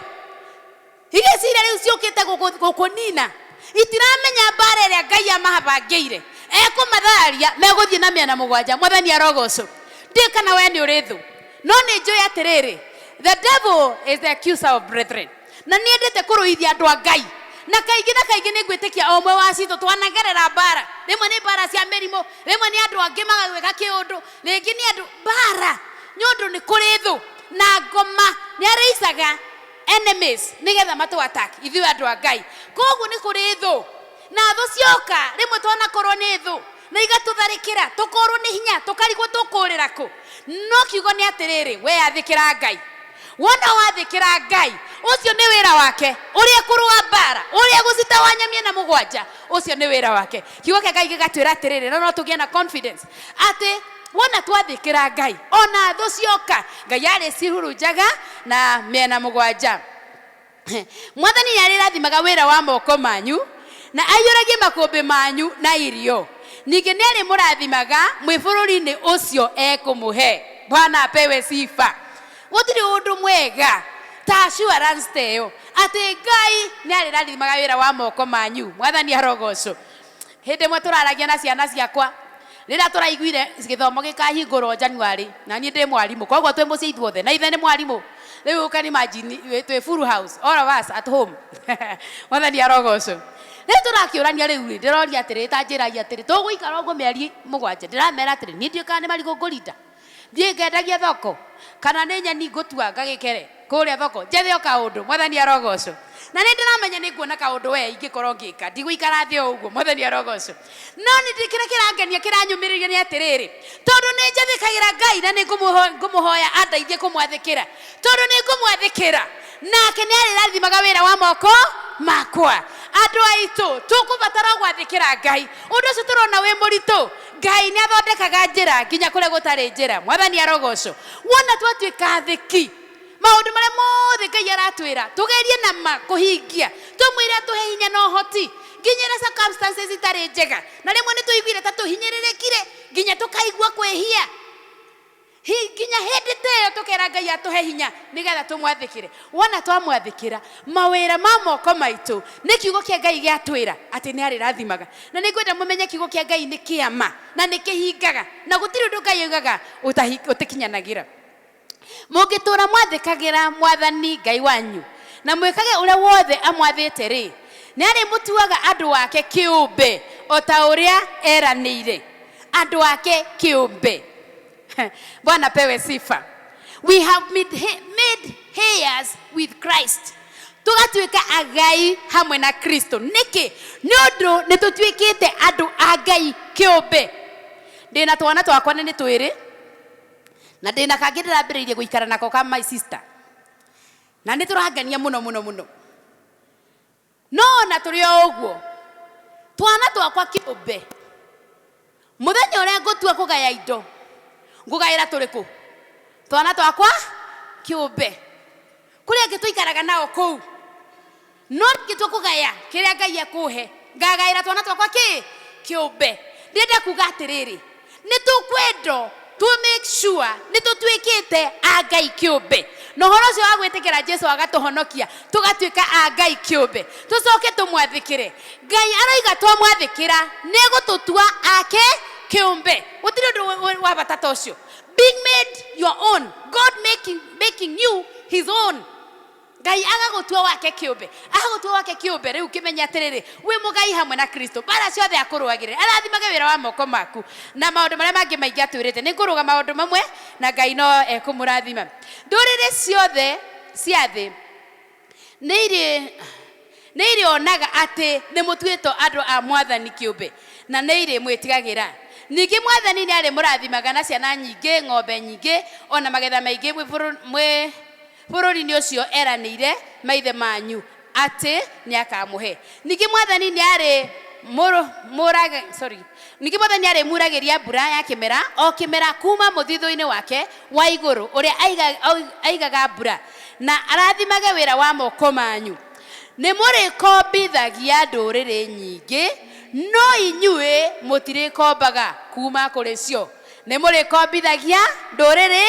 Speaker 11: igĩciria rĩu ciũkĩte gũkũnina, itiramenya mbara ĩrĩa Ngai amahabangĩire ekũmathararia, megũthiĩ na mĩena mũgwanja. Mwathani arogocwo. Ndiũĩ kana we nĩ ũrĩ thũ, no nĩ njũĩ atĩrĩrĩ, the devil is the accuser of brethren, na nĩ endete kũrũithia andũ a Ngai. Na kaingĩ na kaingĩ nĩ ngwĩtĩkia o ũmwe wa citũ twanagerera mbara. Rĩmwe nĩ mbara cia mĩrimũ, rĩmwe nĩ andũ angĩ magagwĩka kĩũndũ, rĩngĩ nĩ andũ mbara, nĩ ũndũ nĩ kũrĩ thũ na ngoma nĩ arĩicaga enemies nĩgetha matũ attack ithuĩ andũ a Ngai. Koguo nĩ kũrĩ thũ, na thũ cioka rĩmwe twanakorwo nĩ thũ na igatũtharĩkĩra, tũkorwo nĩ hinya, tũkarigwo tũkũrĩra kũ. No kiugo nĩ atĩrĩrĩ, we athĩkĩra Ngai. Wona wathĩkĩra Ngai, ũcio nĩ wĩra wake, ũrĩa kũrũa mbara, ũrĩa gũcitawanya mĩena mũgwanja, ũcio nĩ wĩra wake. Kiugo kĩa Ngai gĩgatwĩra atĩrĩrĩ, no tũgĩe na confidence atĩ wona twathĩkĩra Ngai, ona thũ cioka, Ngai arĩcihurunjaga na mĩena mũgwanja. Mwathani nĩ arĩrathimaga wĩra wa moko manyu, na aiyũragie makũmbĩ manyu na irio. Ningĩ nĩ arĩmũrathimaga mwĩ bũrũri-inĩ ũcio ekũmũhe. Bwana apewe sifa. Gũtirĩ ũndũ mwega ta assurance ta ĩyo atĩ Ngai nĩ arĩrathimaga wĩra wa moko manyu. Mwathani arogocwo. Hĩndĩ ĩmwe tũraragia na ciana ciakwa rĩrĩa tũraiguire gĩthomo gĩkahingũrwo January, na niĩ ndĩ mwarimũ, koguo twĩ mũciĩ ithuothe, na ithe nĩ mwarimũ. Rĩu you can imagine twĩ full house, all of us at home. Mwathani arogocwo. Rĩu tũrakĩũrania rĩu rĩ, ndĩroria atĩrĩ, ta njĩrai atĩrĩ, tũgũikara ũguo mĩeri mũgwanja? Ndĩramera atĩrĩ, niĩ ndiũĩ kana nĩ marigũ ngũrinda thiĩ ngendagie thoko, kana nĩ nyeni ngũtua ngagĩkere kũrĩa thoko, njethe o kaũndũ. Mwathani arogocwo. Na nĩ ndĩramenya nĩ nguona kaũndũ we ingĩkorwo ngĩka, ndigũikara thĩ o ũguo. Mwathani arogocwo. No nĩ kĩrĩa kĩrangenia kĩranyũmĩrĩria nĩ atĩrĩrĩ, tondũ nĩ njathĩkagĩra Ngai na nĩ ngũmũhoya andeithie kũmwathĩkĩra, tondũ nĩ ngũmwathĩkĩra, nake nĩ arĩrathimaga wĩra wa moko makwa. Andũ aitũ, tũkũbatara gwathĩkĩra Ngai. Ũndũ ũcio tũrona wĩ mũritũ, Ngai nĩ athondekaga njĩra nginya kũrĩa gũtarĩ njĩra. Mwathani arogocwo. Wona twatuĩka athĩki, maũndũ marĩa mothe Ngai aratwĩra tũgerie na ma kũhingia, tũmwĩre atũhe hinya na ũhoti nginya ĩrĩa circumstances itarĩ njega. Na rĩmwe nĩ tũiguire ta tũhinyĩrĩrĩkire nginya tũkaigua kwĩhia, nginya hĩndĩ ta ĩyo tũkera Ngai atũhe hinya nĩgetha tũmwathĩkĩre. Wona twamwathĩkĩra, mawĩra ma moko maitũ, nĩ kiugo kĩa Ngai gĩatwĩra atĩ nĩ arĩrathimaga. Na nĩ ngwenda mũmenye kiugo kĩa Ngai nĩ kĩama na nĩ kĩhingaga, na gũtirĩ ũndũ Ngai augaga ũtakinyanagĩra. Mũngĩtũũra mwathĩkagĩra Mwathani Ngai wanyu na mwĩkage ũrĩa wothe amwathĩte rĩ, nĩ arĩmũtuaga andũ ake kĩũmbe o ta ũrĩa eranĩire. Andũ ake kĩũmbe. Bwana pewe sifa. We have made heirs with Christ. Tũgatuĩka agai hamwe na Kristo. Nĩkĩ? Nĩ ũndũ nĩ tũtuĩkĩte andũ a Ngai kĩũmbe. Ndĩna twana twakwa nĩ twĩrĩ, na ndĩna kangĩ ndĩrambĩrĩirie gũikara nako ka my sister, na nĩ tũrangenia mũno mũno mũno. No ona tũrĩ o ũguo, twana twakwa kĩũmbe, mũthenya ũrĩa ngũtua kũgaya indo, ngũgaĩra tũrĩkũ? Twana twakwa kĩũmbe. Kũrĩ angĩ tũikaraga nao kũu, no ngĩtua kũgaya kĩrĩa Ngai ekũhe, ngagaĩra twana twakwa kĩ kĩũmbe. Ndĩrenda kuga atĩrĩrĩ, nĩ tũkwendwo to make sure nĩ tũtuĩkĩte a Ngai kĩũmbe, na ũhoro ũcio wa gwĩtĩkĩra Jesu agatũhonokia tũgatuĩka a Ngai kĩũmbe, tũcoke tũmwathĩkĩre. Ngai aroiga twamwathĩkĩra nĩ egũtũtua ake kĩũmbe. Gũtirĩ ũndũ wa bata ta ũcio, being made your own, God making you his own. Ngai agagũtua wake kĩũmbe, agagũtua wake kĩũmbe. Rĩu kĩmenye atĩrĩrĩ, wĩ mũgai hamwe na Kristo. Mbara ciothe akũrũagĩrĩra, arathimage wĩra wa moko maku na maũndũ marĩa mangĩ maingĩ atwĩrĩte. Nĩ ngũrũga maũndũ mamwe na Ngai no ekũmũrathima. Ndũrĩrĩ ciothe cia thĩ nĩ irĩonaga atĩ nĩ mũtuĩtwo andũ a Mwathani kĩũmbe, na nĩ irĩmwĩtigagĩra. Ningĩ Mwathani nĩ arĩmũrathimaga na ciana nyingĩ, ng'ombe nyingĩ, ona magetha maingĩ mwĩ bũrũri-inĩ ũcio eranĩire maithe manyu. atĩ nĩ akamũhe. Ningĩ mwathani nĩ arĩ ningĩ mwathani arĩ muragĩria mbura ya kĩmera o kĩmera kuma mũthithũ-inĩ wake wa igũrũ ũrĩa aigaga mbura, na arathimage wĩra wa moko manyu. Nĩ mũrĩkombithagia ndũrĩrĩ nyingĩ, no inyuĩ mũtirĩkombaga kuma kũrĩ cio. Nĩ mũrĩkombithagia ndũrĩrĩ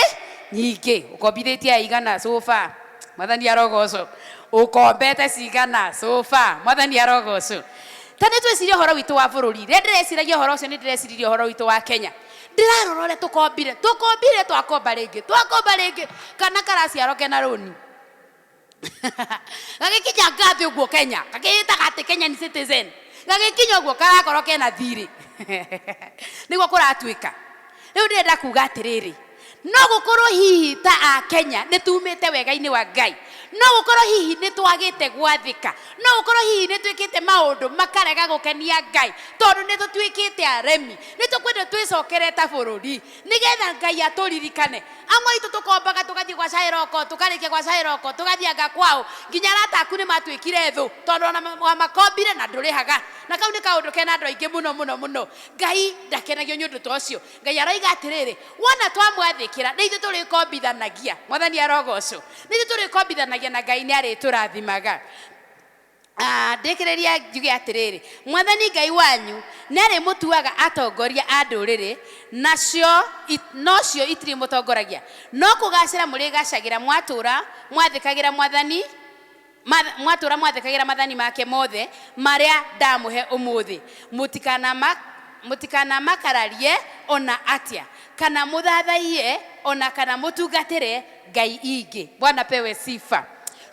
Speaker 11: nyingĩ. Ũkombithĩtie aigana sofa? Mwathani arogocwo. Ũkombete cigana sofa? Mwathani arogocwo. Ta nĩ twĩcirie ũhoro witũ wa bũrũri. Rĩrĩa ndĩreciragia ũhoro ũcio, nĩ ndĩreciririe ũhoro witũ wa Kenya. Ndĩrarora ũrĩa tũkombire, twakomba rĩngĩ, twakomba rĩngĩ, kana karaciarwo kena rũni gagĩkinya ngathĩ ũguo Kenya, gagĩĩtaga atĩ Kenyan citizen, gagĩkinya ũguo karakorwo kena thirĩ. Nĩguo kũratuĩka. Rĩu ndĩrenda kuga atĩrĩrĩ, no gũkorwo hihi ta a Kenya nĩ tumĩte wega-inĩ wa Ngai, no gũkorwo hihi nĩ twagĩte gwathĩka, no gũkorwo hihi nĩ twĩkĩte maũndũ makarega gũkenia Ngai, tondũ nĩ tũtuĩkĩte aremi. Nĩ tũkwenda twĩcokere ta bũrũri nĩgetha Ngai atũririkane. Amwe aitũ tũkombaga tũgathiĩ gwa Cairoko, tũkarĩkia gwa Cairoko, tũgathianga kwao, nginya arata aku nĩ matuĩkire thũ, tondũ ona wamakombire na ndũrĩhaga. Na kau nĩ kaũndũ kena andũ aingĩ mũno mũno mũno. Ngai ndakenagio nĩ ũndũ ta ũcio. Ngai aroiga atĩrĩrĩ, wona twamwathĩkĩra nĩ ithuĩ tũrĩkombithanagia. Mwathani arogocwo. Nĩ ithuĩ tũrĩkombithanagia na Ngai nĩ arĩtũrathimaga. Ndĩkĩrĩria njuge atĩrĩrĩ, mwathani Ngai wanyu nĩ arĩmũtuaga atongoria a ndũrĩrĩ, nacio nocio itirimũtongoragia, no kũgacĩra mũrĩgacagĩra mwatũra mwathĩkagĩra mwathani, mwatũra mwathĩkagĩra mathani make mothe marĩa ndamũhe ũmũthĩ. Mũtikanamakararie ona atĩa, kana mũthathaiye ona kana mũtungatĩre ngai ingĩ. Bwana pewe sifa.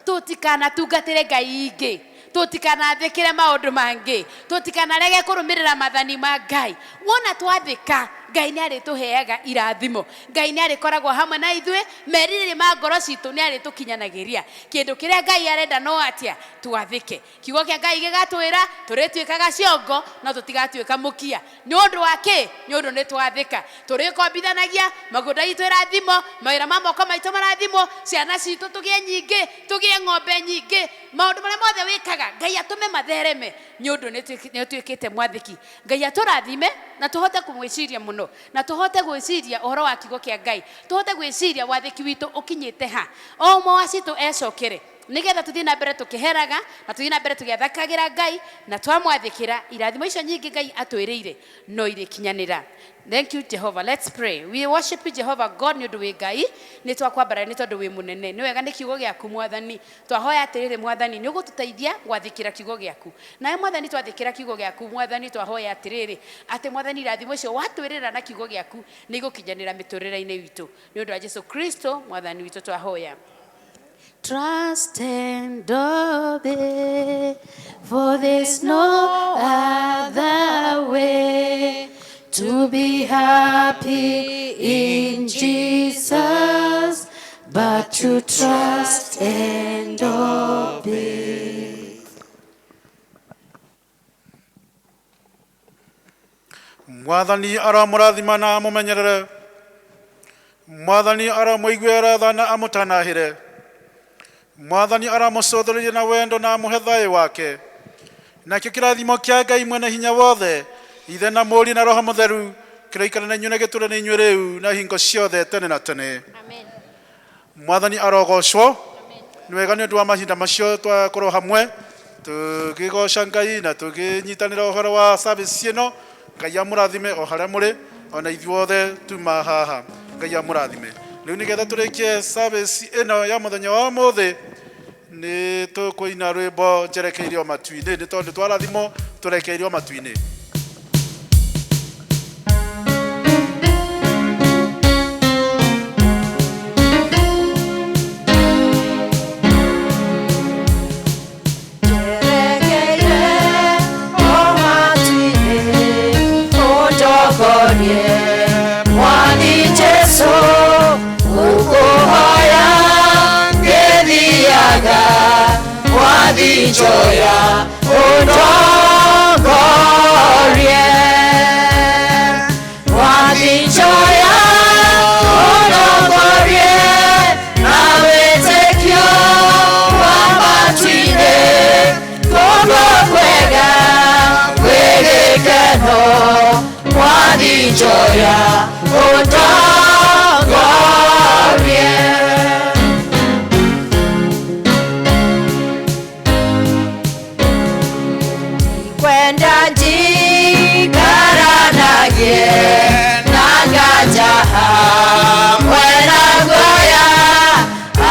Speaker 11: Tũtikanatungatĩre ngai ingĩ, tũtikanathĩkĩre maũndũ mangĩ, tũtikanarege kũrũmĩrĩra mathani ma Ngai. Wona twathĩka, Ngai nĩ arĩtũheaga irathimo, Ngai nĩ arĩkoragwo hamwe na ithuĩ, merirĩria ma ngoro citũ nĩ arĩtũkinyanagĩria. Kĩndũ kĩrĩa Ngai arenda no atĩa? Twathĩke. Kiugo kĩa Ngai gĩgatwĩra tũrĩtuĩkaga ciongo no tũtigatuĩka mũkia. Nĩ ũndũ wa kĩ? Nĩ ũndũ nĩ twathĩka. Tũrĩkombithanagia, mĩgũnda itũ ĩrathimwo, mawĩra ma moko maitũ marathimwo, ciana citũ tũgĩe nyingĩ, tũgĩe ng'ombe nyingĩ, maũndũ marĩa mothe wĩkaga Ngai atũme mathereme, nĩ ũndũ nĩ ũtuĩkĩte mwathĩki. Ngai atũrathime na tũhote kũmwĩciria mũno, na tũhote gwĩciria ũhoro wa kiugo kĩa Ngai, tũhote gwĩciria wathĩki witũ ũkinyĩte ha. O ũmwe wa citũ ecokere, nĩgetha tũthiĩ na mbere tũkĩheraga na tũthiĩ na mbere tũgĩathakagĩra Ngai, na twamwathĩkĩra irathimo icio nyingĩ Ngai atwĩrĩire no irĩkinyanĩra. Thank you, Jehovah. Let's pray. We worship you, Jehovah God, nĩ ũndũ wĩ Ngai, nĩ twakwambarara nĩ tondũ wĩ mũnene. Nĩ wega nĩ kiugo gĩaku mwathani. Twahoya atĩrĩrĩ mwathani, nĩ ũgũtũteithia gwathĩkĩra kiugo gĩaku. Nawe mwathani twathĩkĩra kiugo gĩaku mwathani, twahoya atĩrĩrĩ, atĩ mwathani irathimo icio watwĩrĩra na kiugo gĩaku nĩ igũkinyanĩra mĩtũrĩre-inĩ witũ. Nĩ ũndũ wa Jesu Kristo mwathani witũ twahoya. Trust and obey, for there's no other way to be happy in Jesus but to trust and obey.
Speaker 3: Mwathani aromũrathima na amũmenyerere. Mwathani aromũiguĩra tha na amũtanahĩre. Mwathani aromũcũthĩrĩria na wendo na amũhe thayũ wake. Nakĩo kĩrathimo kĩa Ngai mwene hinya wothe, Ithe na Mũriũ na Roho Mũtheru, kĩroikara na inyuĩ na gĩtũũre na inyuĩ rĩu na hingo ciothe tene na tene.
Speaker 11: Amen.
Speaker 3: Mwathani arogocwo. Nĩ wega nĩ ũndũ wa mahinda macio twakorwo hamwe tũkĩgoca Ngai na tũkĩnyitanĩra ũhoro wa service ĩno. Ngai amũrathime o harĩa mũrĩ, ona ithuothe tuma haha. Ngai amũrathime. Rĩu nĩgetha tũrĩkie service ĩno ya mũthenya wa ũmũthĩ, nĩ tũkũina rwĩmbo njerekeirio matu-inĩ, nĩ tondũ twarathimwo tũrekeirio matu-inĩ.
Speaker 5: Njerekeire o matu-inĩ, ũnjongorie Mwathi Jesũ, ngũkũhoya ngĩthiaga, Mwathi njoya ũndongorie. Mwathi njoya ũndongorie na wĩtĩkio wa matu-inĩ.
Speaker 12: Kenda njikaranagie na nganja hamwe na guoya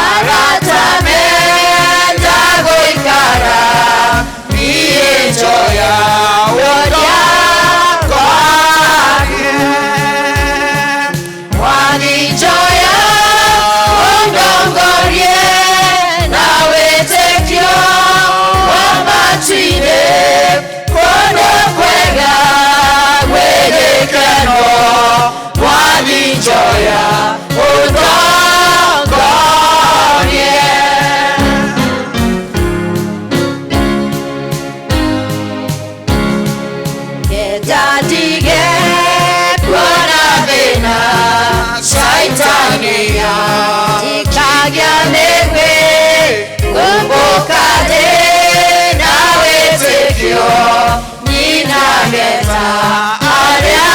Speaker 12: arata menda gũikara niĩ njoya ũndongorie. Mwathi njoya ũndongorie na wĩtĩkio wa matu-inĩ kũndũ kwega gwĩ gĩkeno. Mwathi njoya ũndongorie. Kenda ndige kuona thĩna caitania ndikagĩa mĩguĩ ngũmbũka ndĩ na wĩtĩkio nyina geta arĩa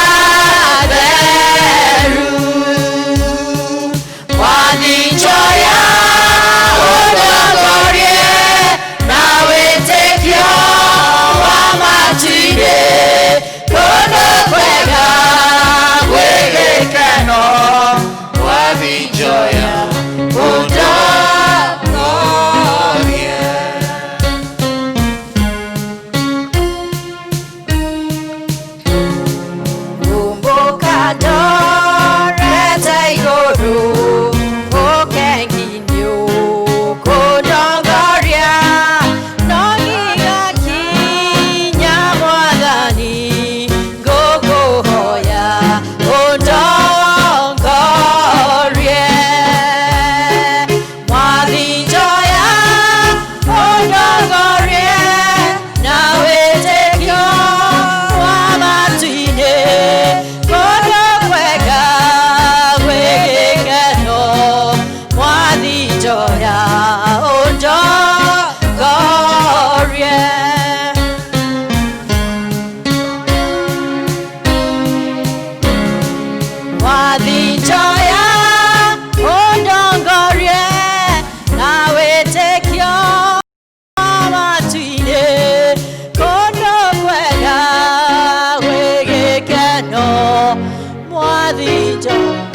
Speaker 12: atheru. Mwathi njoya ũndongorie na wĩtĩkio wa matu-inĩ kũndũ kwega gwĩ gĩkeno. Mwathi njoya ũndongorie. Ngũmbũka ndorete igũrũ ũkenginio kũndongoria no nginya Mwathani ngũkũhoya ũndongorie. Mwathi njoya ũndongorie na wĩtĩkio wa matu-inĩ kũndũ kwega gwĩ gĩkeno. Mwathi njoya ũndongorie. Mwathi njoya ũndongorie na wĩtĩkio matu-inĩ kũndũ kwega gwĩ gĩkeno. Mwathi njoya